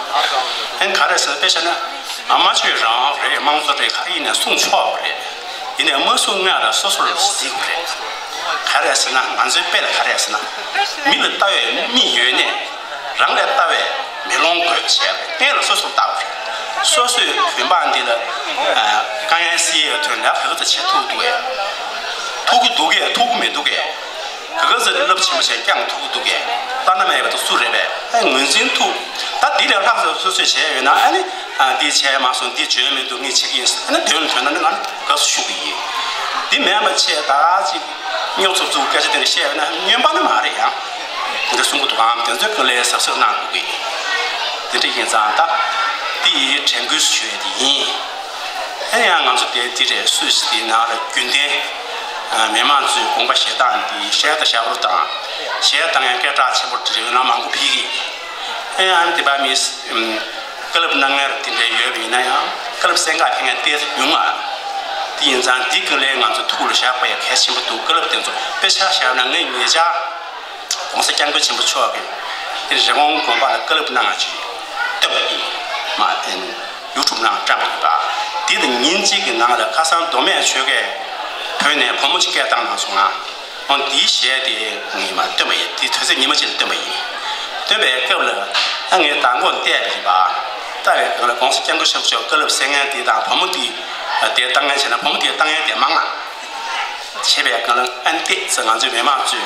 ཨ་ནི་ག་རེ་ཟེར་ན་དཔེ་བཞག་ན། ཨ་སྨྲ་བརྗོད་རང་དབང་རེད། དམངས་གཙོ་རེད། ག་རེ་ཡིན་ནའི་གསུང་ཆོག་པ་རེད། ཡིན་ནའི་མ་གསུང་སྔོན་ལ་སོ་སོར་གཟིགས་དགོས་རེད། ག་རེ་ཟེར་ན་ང་ཚོའི་དཔེ་ལ་ག་རེ་ཟེར་ན། མི་ལ་ལྟ་བའི་མིག་ཡོད་ནའི་རང་ལ་ལྟ་བའི་མེ་ལོང་དགོས་བྱས་པས་སྔོན་ལ་སོ་སོར་ལྟ་དགོས་རེད། སོ་སོའི་བུན་འབངས་འདི་ལ་ཨ་དཀའ་ངལ་སེལ་ཡའི་དོན་ལ་ག་ག་ཚོད་བྱེད་ཐུབ་འདུག་གས། ཐུབ་ཀྱི་འདུག་གས། ཐུབ་ཀྱི་མི་འདུག་གས། ག་ག་ཚོད་རླབས་ཆེན་པོ་བྱས་བསྐྱངས་ཐུབ་ཀྱི་འདུག་གས། ལྟ་ན་མེད་པ་དང་སུ་རེད་པས། ཨ་ངོས་འཛིན་ཐུབ། ད་འདི་ལས་ལྷག་ཙམ་སོ་སོས་བྱས་ཡོད་ན་ཨ་ནི་ཨ་འདི་བྱས་མ་སོང་། འདི་འཇོན་མི་འདུག་ངས་བྱེད་ཀྱི་ཡིན་ཟེར་ཨ་ནི་དོན་ལ་ཐོན་ན་ནི་ང་དགའ་བསུ་ཞུ་གི་ཡིན། འདི་མིན་པ་བྱས་ད་ཅིག་རྙོག་ཚུབ་ཚུབ་སྐད་ཆ་དེ་འདྲ་བཤད་ཡོད་ན་སྨྱོན་པ་ནི་མ་རེད། ཡང་འདི་འདྲ་གསུང་གི་འདུག་གམ། དེ་ཚོའི་སྐོར་ལ་གཟབ་གཟབ་གནང་དགོས་ཀྱི་ཡིན། དེ་འདྲ་ཡིན་ཙང་ད་འདི་ཡི་དྲན་སྐུལ་ཞུ་ཡས་དེ་ཡིན། ཨེ་ཡང་ང་ཚོ་དེ་དེ་རེད། སུད་སི་དེའི་ནང་ལ་རྒྱུན་ལྡན་མི་མང་ཚོའི་དགོངས་པ་བཞེས་སྟངས་འདི་གཞས་དང་ཞབས་བྲོ་དང་གཞས་བཏང་ཡང་སྐད་གྲགས་ཆེན་པོ་དེ་རེད། ཡོད་ན་མང་པོ་ཕེབས་ཀྱི། ཨེ་ཡང་དེ་པ་མི་བཀའ་སློབ་གནང་མཁན་དེ་འདྲ་ཡོད་པ་ཡིན་ན་ཡང་བཀའ་སློབ་གསན་ག་ཕེབས་མཁན་ཏོག་ཙམ་ཉུང་བ། དེ་ཡིན་ཙང་འདི་ཀུན་ལས་ང་ཚོ་ཐུགས་ལ་བཞག་པ་ཡང་གལ་ཆེན་པོ་འདུག་བཀའ་སློབ་དེ་ཚོ་དཔེ་ཆ་བཞག་ན་ངས་ཉེ་ཆར་༸གོང་ས་༸སྐྱབས་མགོན་ཆེན་པོ་མཆོག་གིས་དེ་རི་ཀོན་དགོན་པ་ལ་བཀའ་སློབ་གནང་ཡག་ཅིག་བཏོན་པ་ཡིན། མ་ཨེ་ནི་ཡུ་ཊུབ་ནང་བཀྲམ་པ་ཡིན་པ། དེ་དང་ཉིན་གཅིག་གི་ནང་ལ་ཁ་སང་མདོ་སྨད་ཆོལ་ཁས་བོད་ནས་བུ་མོ་གཅིག་སྐད་བཏང་གནང་སོང་ང་། འོ་འདིའི་གཞས་དེ་ངས་མར་བཏོན་པ་ཡིན། དེ་དུས་ཚོད་ཉི་མ་གཅིག་ལ་བཏོན་པ་ཡིན། བཏོན་པའི་སྐབས་ལ་ཨ་ངས་མདང་དགོང་བལྟས་པ་ཡིན་པ། བལྟ་བའི་སྒང་ལ་གོང་ས་སྐྱབས་མགོན་ཆེན་པོ་མཆོག་བཀའ་སློབ་གསན་མཁན་དེ་དང་བུ་མོ་དེ་དེ་བཏང་མཁན་བྱས་ན་བུ་མོ་དེ་བཏང་མཁན་དེ་མང་ང་། བྱས་པའི་སྒང་ལ་ཨ་ནི་ཏོག་ཙམ་ང་ཚོའི་མི་མང་ཚོས་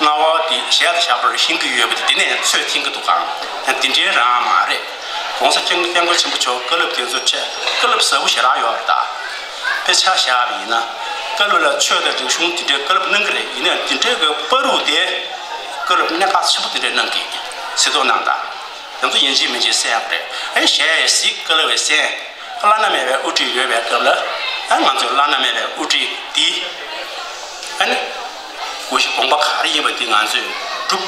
རྔ་བ་དེ་གཞས་དང་ཞབས་བྲོ་ལ་ཤེས་ཀྱི་ཡོད་པ་དེ་དེ་ནས་ཚོད་ཐིང་གི་འདུག་ག། ཡང་དེ་འདྲའི་རང་མ་རེད། གོང་ས་སྐྱབས་སྐྱབས་མགོན་ཆེན་པོ་མཆོག་བཀའ་སློབ་དེ་ཚོ་ཆེ་བཀའ་སློབ་ཟབ་པོ་ཞེ་དྲག་ཡོད་རེད་ད། དཔེ་ཆ་བཞག་པ་ཡིན་ན་བཀའ་སློབ་ལ་ཆོས་དང་རིག་གཞུང་དེ་འདྲའི་བཀའ་སློབ་གནང་གི་རེད། ཡིན་ནའང་དེ་འདྲའི་གི་བར་དུ་དེ་བཀའ་སློབ་གནད་འགག་ཆེན་པོ་དེ་འདྲ་གནང་གི་གཟིགས་རྟོག་གནང་དང་། ང་ཚོ་ཡིན་གཅིག་མིན་གཅིག་གསན་ཡག་རེད། ཨེ་གཞས་ཡང་གཟིགས། བཀའ་སློབ་ཡང་གསན། བླ་ན་མེད་པའི་དབུ་ཁྲིད་ཡོད་པའི་སྐབས་ལ་ཨ་ང་ཚོས་བླ་ན་མེད་པའི་དབུ་ཁྲིད་འདི་ཨ་ནི་དགོངས་པ་ག་རེ་ཡིན་པ་འདི་ང་ཚོས་སྒྲུབ་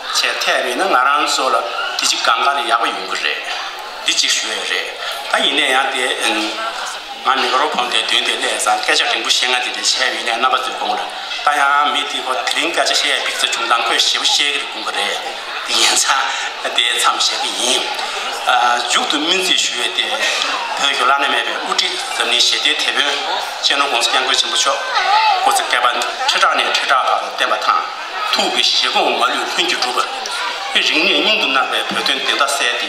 བྱས་ཐེབས་པས་ན་ང་རང་ཚོ་ལ་འདི་གཅིག་གང་ག་ལ་ཡག་པོ་ཡོང་གི་རེད། འདི་གཅིག་ཞུ་ཡ་རེད། ད་ཡིན་ན་ཡང་དེ་ང་མེ་ཀ་རོ་ཕོན་དེ་མདུན་དེ་སླེབས་ཙང་སྐད་ཆ་རིང་པོ་བཤད་ང་དེ་འདྲ་བྱས་པ་ཡིན་ན་རྣམ་པ་ཚོས་དགོངས་རེད། ད་ཡང་མི་དེ་ཁོ་དེ་རིང་སྐད་ཆ་བཤད་ཡ་ཕིག་ཚ་བྱུང་དང་ཁོས་ཞེ་པོ་བཤད་གི་རེད་དགོངས་གི་རེད། དེ་ཡིན་ཙང་དེ་མཚམས་བཞག་གི་ཡིན། ཨ་མཇུག་ཏུ་སྨོན་ཚིག་ཞུ་ཡས་དེ། བོད་ཀྱི་བླ་ན་མེད་པའི་དབུ་ཁྲིད་འཛམ་གླིང་ཞི་བདེའི་དེད་དཔོན་སྤྱི་ནོར་༸གོང་ས་༸སྐྱབས་མགོན་ཆེན་པོ་མཆོག་སྐུ་ཚེ་བསྐལ་པ་ཁྲི་ཕྲག་ནས་ཁྲི་ཕྲག་བར་དུ་བརྟན་པ་དང་། ཐུགས་ཀྱི་བཞེད་དགོངས་མ་ལུས་ལྷུན་གྱིས་གྲུབ་པ། རིང་ནས་སྙིང་དུ་བརྣག་པའི་བོད་དོན་བདེན་མཐའ་གསལ་ཏེ།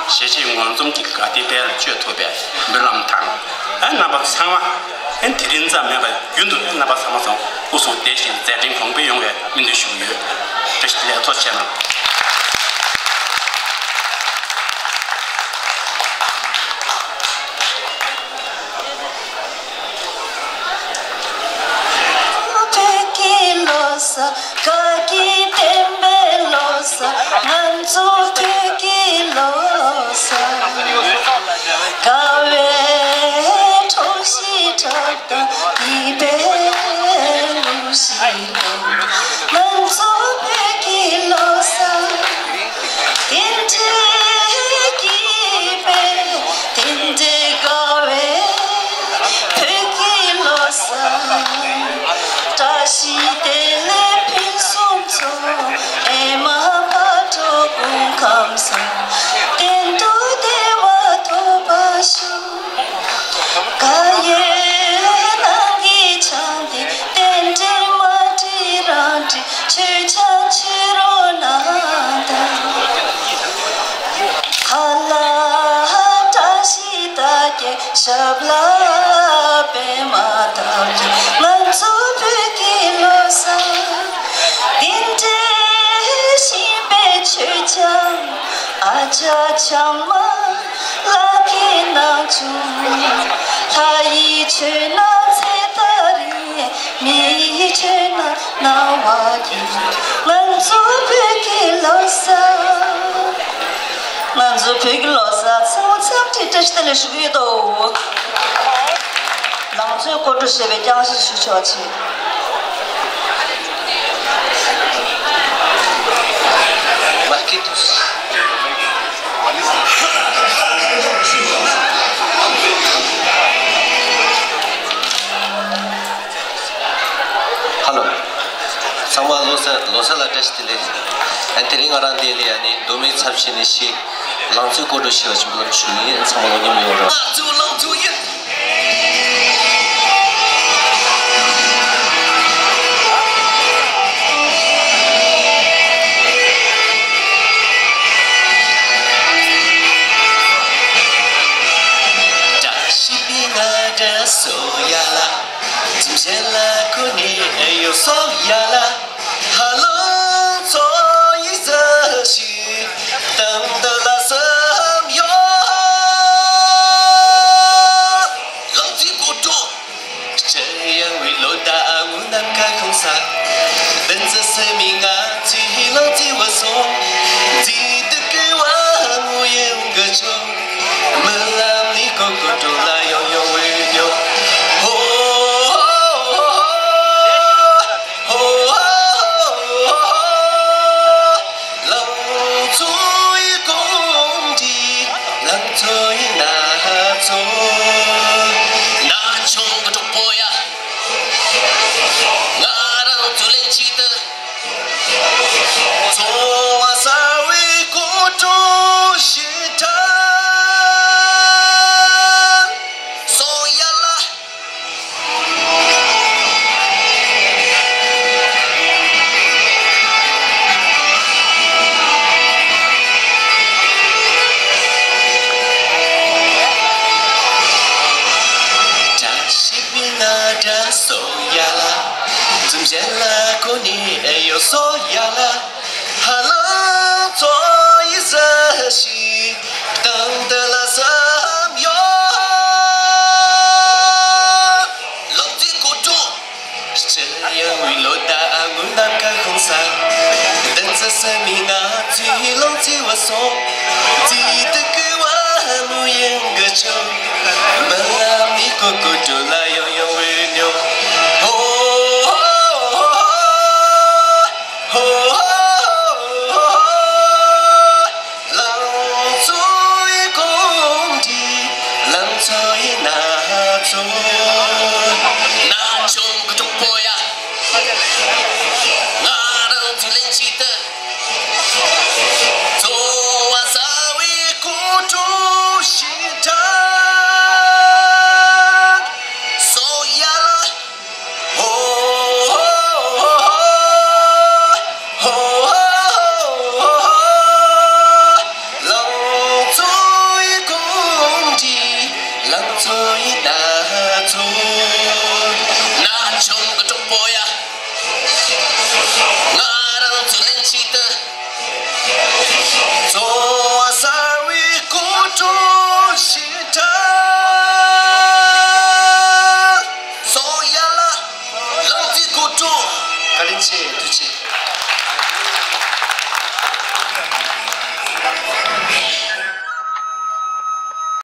གཞིས་བྱེས་ངོ་འཛོམས་ཀྱི་དགའ་བདེའི་དཔལ་ལ་སྤྱོད་ཐུབ་པའི་སྨོན་ལམ་དང་། ཨ་རྣམ་པ་ཚང་མ་ཨ་དེ་རིང་ཙམ་མིན་པར་རྒྱུན་དུ་རྣམ་པ་ཚང་མ་ཚང་སྐུ་གཟུགས་བདེ་ཞིང་མཛད་འཕྲིན་གོང་འཕེལ་ཡོང་བའི་སྨོན་འདུན་ཞུ་གི་ཡོད། བཀྲ་ཤིས་བདེ་ལེགས། ཐུགས་རྗེ་ཆེ་གནང་། བོད་ཀྱི་ལོ་གསར། དགའ་སྐྱིད་ལྡན་པའི་ལོ་གསར། ང་ཚོ་བོད་ཀྱི་ལོ་གསར། དགའ་བའི་གྲོགས་ཤིག་འཁྲབ་དང་། སྐྱིད་པའི་གླུ་ཞིག་ལེན། ང་ཚོ་བོད་ཀྱི་ལོ་གསར། དེ་འདྲའི་སྐྱིད་པའི། དེ་འདྲའི་དགའ་བའི་བོད་ཀྱི་ལོ་གསར། བཀྲ་ཤིས་བདེ་ལེགས་ཕུན་སུམ་ཚོགས། ཨེ་མ་ཕ་གྲུ་གུ་ཁམས་བཟང་། བདེ་སྡུག་བདེ་བ་ཐོབ་པར་ཤོག། ག་ཡོད་ནང་གི་ཆང་དེ། རྟེན་འབྲེལ་མ་འགྲིག་རང་འགྲིག་ཆོས་ཆང་མཆོད་རོགས་གནང་དང་། ཧ་ལ་བཀྲ་ཤིས་རྟགས་བརྒྱད། ཞབས་ལ་པད་མ་བརྡབས་ཀྱིས། ང་ཚོ་བོད་ཀྱི་ལོ་གསར། འདི་འདྲའི་ཞིམ་པའི་མཆོད་ཆང་། ཨ་ཅག་ཆང་མ་ལག་གི་ནང་བྱུང་། ལྷ་ཡིས་མཆོད་ན་ཚེ་ཐག་རིང་། མི་ཡིས་མཆོད་ན་སྣང་བ་སྐྱིད། ང་ཚོ་བོད་ཀྱི་ལོ་གསར། ང་ཚོ་བོད་ཀྱི་ལོ་གསར་ཚང་མ་འཚམས་འདྲི་བཀྲ་ཤིས་བདེ་ལེགས་ཞུ་གི་ཡོད་དོ། ལང་ཚོའི་སྐོར་བྲོ་ཞེས་པའི་རྐྱང་གཞས་ཞུ་ཆོག་ཆེ། ཧ་ལོ། ཚང་མ་ལོ་གསར་ལོ་གསར་ལ་བཀྲ་ཤིས་བདེ་ལེགས། ཨ་དེ་རིང་ང་རང་འདི་ལ་ཡ་ནི་མདོ་སྨད་ཚབ་བྱས་ནས་ཤིག་ལང་ཚོའི་སྐོར་བྲོ་ཞེས་པ་ཞིག་འབུལ་ལམ་ཞུ་ཡིན། ཚང་མ་ལོ་མཉམ་ཡོང་རོགས། ང་ཚོ་ལང་ཚོ་ཡིན། བཀྲ་ཤིས་པའི་སྔ་དྲོ་སོ་ཡ་ལ། གཅིན་གཞན་ལ་ཁོ་ནས་ཨེ་ཡོད་སོ་ཡ་ལ། ཧ་ལོ་ཚོ་ཡི་ཟ་ཞིག་དང་དུ་ལ་སམ་ཡོད། ལང་ཚོའི་སྐོར་བྲོ། སྤྱི་ཡང་བའི་ལོ་ཟླ་ཨ་ངུ་ནམ་མཁའ་ཁོང་ས། བདུན་ཙི་སེ་མི་ང་ཚི་ཧི་ལང་ཚི་བ་སོང་། ཚི་དུ་ཀི་བ་ངུ་ཡེ་འུ་ག་ཆོ། མི་ལམ་ལི་ཀོ་ཀོ་ཀྲོ་ལ་ཡོང་ཡོང་བའི་ཉོ། ཧོ། ཧོ། ལང་ཚོའི་གོམ་འདྲིས། ལང་ཚོའི་ན་ཚོ། ན་ཆུང་གི་གྲོགས་པོ་ཡ། ང་རང་ཚོ་ལན་གཅིག་ཏུ། ཚོ་བ་ས་བའི་གོ་གྲོ་ཞི་ཁྲ། བཟོ་ཡ་ལ། ཧ་ལམ་བཟོ་ཡི་ཟ་ཞིག་དང་དེ་ལ་བསམ་ཡོད། ལོ་ཙི་གོ་ཀྲོ། སྤྱི་ཡང་བའི་ལོ་ད་ཨ་ངུ་ནམ་མཁའ་ཁོང་ས། འདི་ཚེ་སེམས་མི་ང་ཚོའི་ལོ་ཙི་བ་སོང་། ཙི་དུ་ཀུ་བ་མུ་ཡང་གི་ཆུ། མི་ལ་མི་གོ་གོ་ཀྲོ་ལ་ཡོང་ཡོང་བའི་ཉོ། ཧོ་ཧོ་ཧོ། ལང་ཚོ་ཡི་གོམ་འདྲིས། ལང་ཚོ་ཡི་ན་ཚོ། ན་ཆུང་གི་གྲོགས་པོ་ཡ། ང་རང་ཚོ་ལེན་ཅི་ཏི། ཚོ་བ་ས་བའི་ཀོ་ཀྲུ་ཤིང་ཁྲ། སོ་ཡ་ལ། ཧོ་ཧོ་ཧོ། ལང་ཚོ་ཡི་གོམ་འདྲིས། ལང་ཚོ་ཡི་ན་ཚོ། ན་ཆུང་གི་གྲོགས་པོ་ཡ། ང་རང་ཚོ་ལེན་ཅི་ཏི། ཚོ་བ་ས་བའི་ཀོ་ཀྲུ་ཤིང་ཁྲ། སོ་ཡ་ལ། ལང་ཚོའི་ཀོ་ཀྲུ། བཀའ་དྲིན་ཆེ། ཐུགས་རྗེ་ཆེ།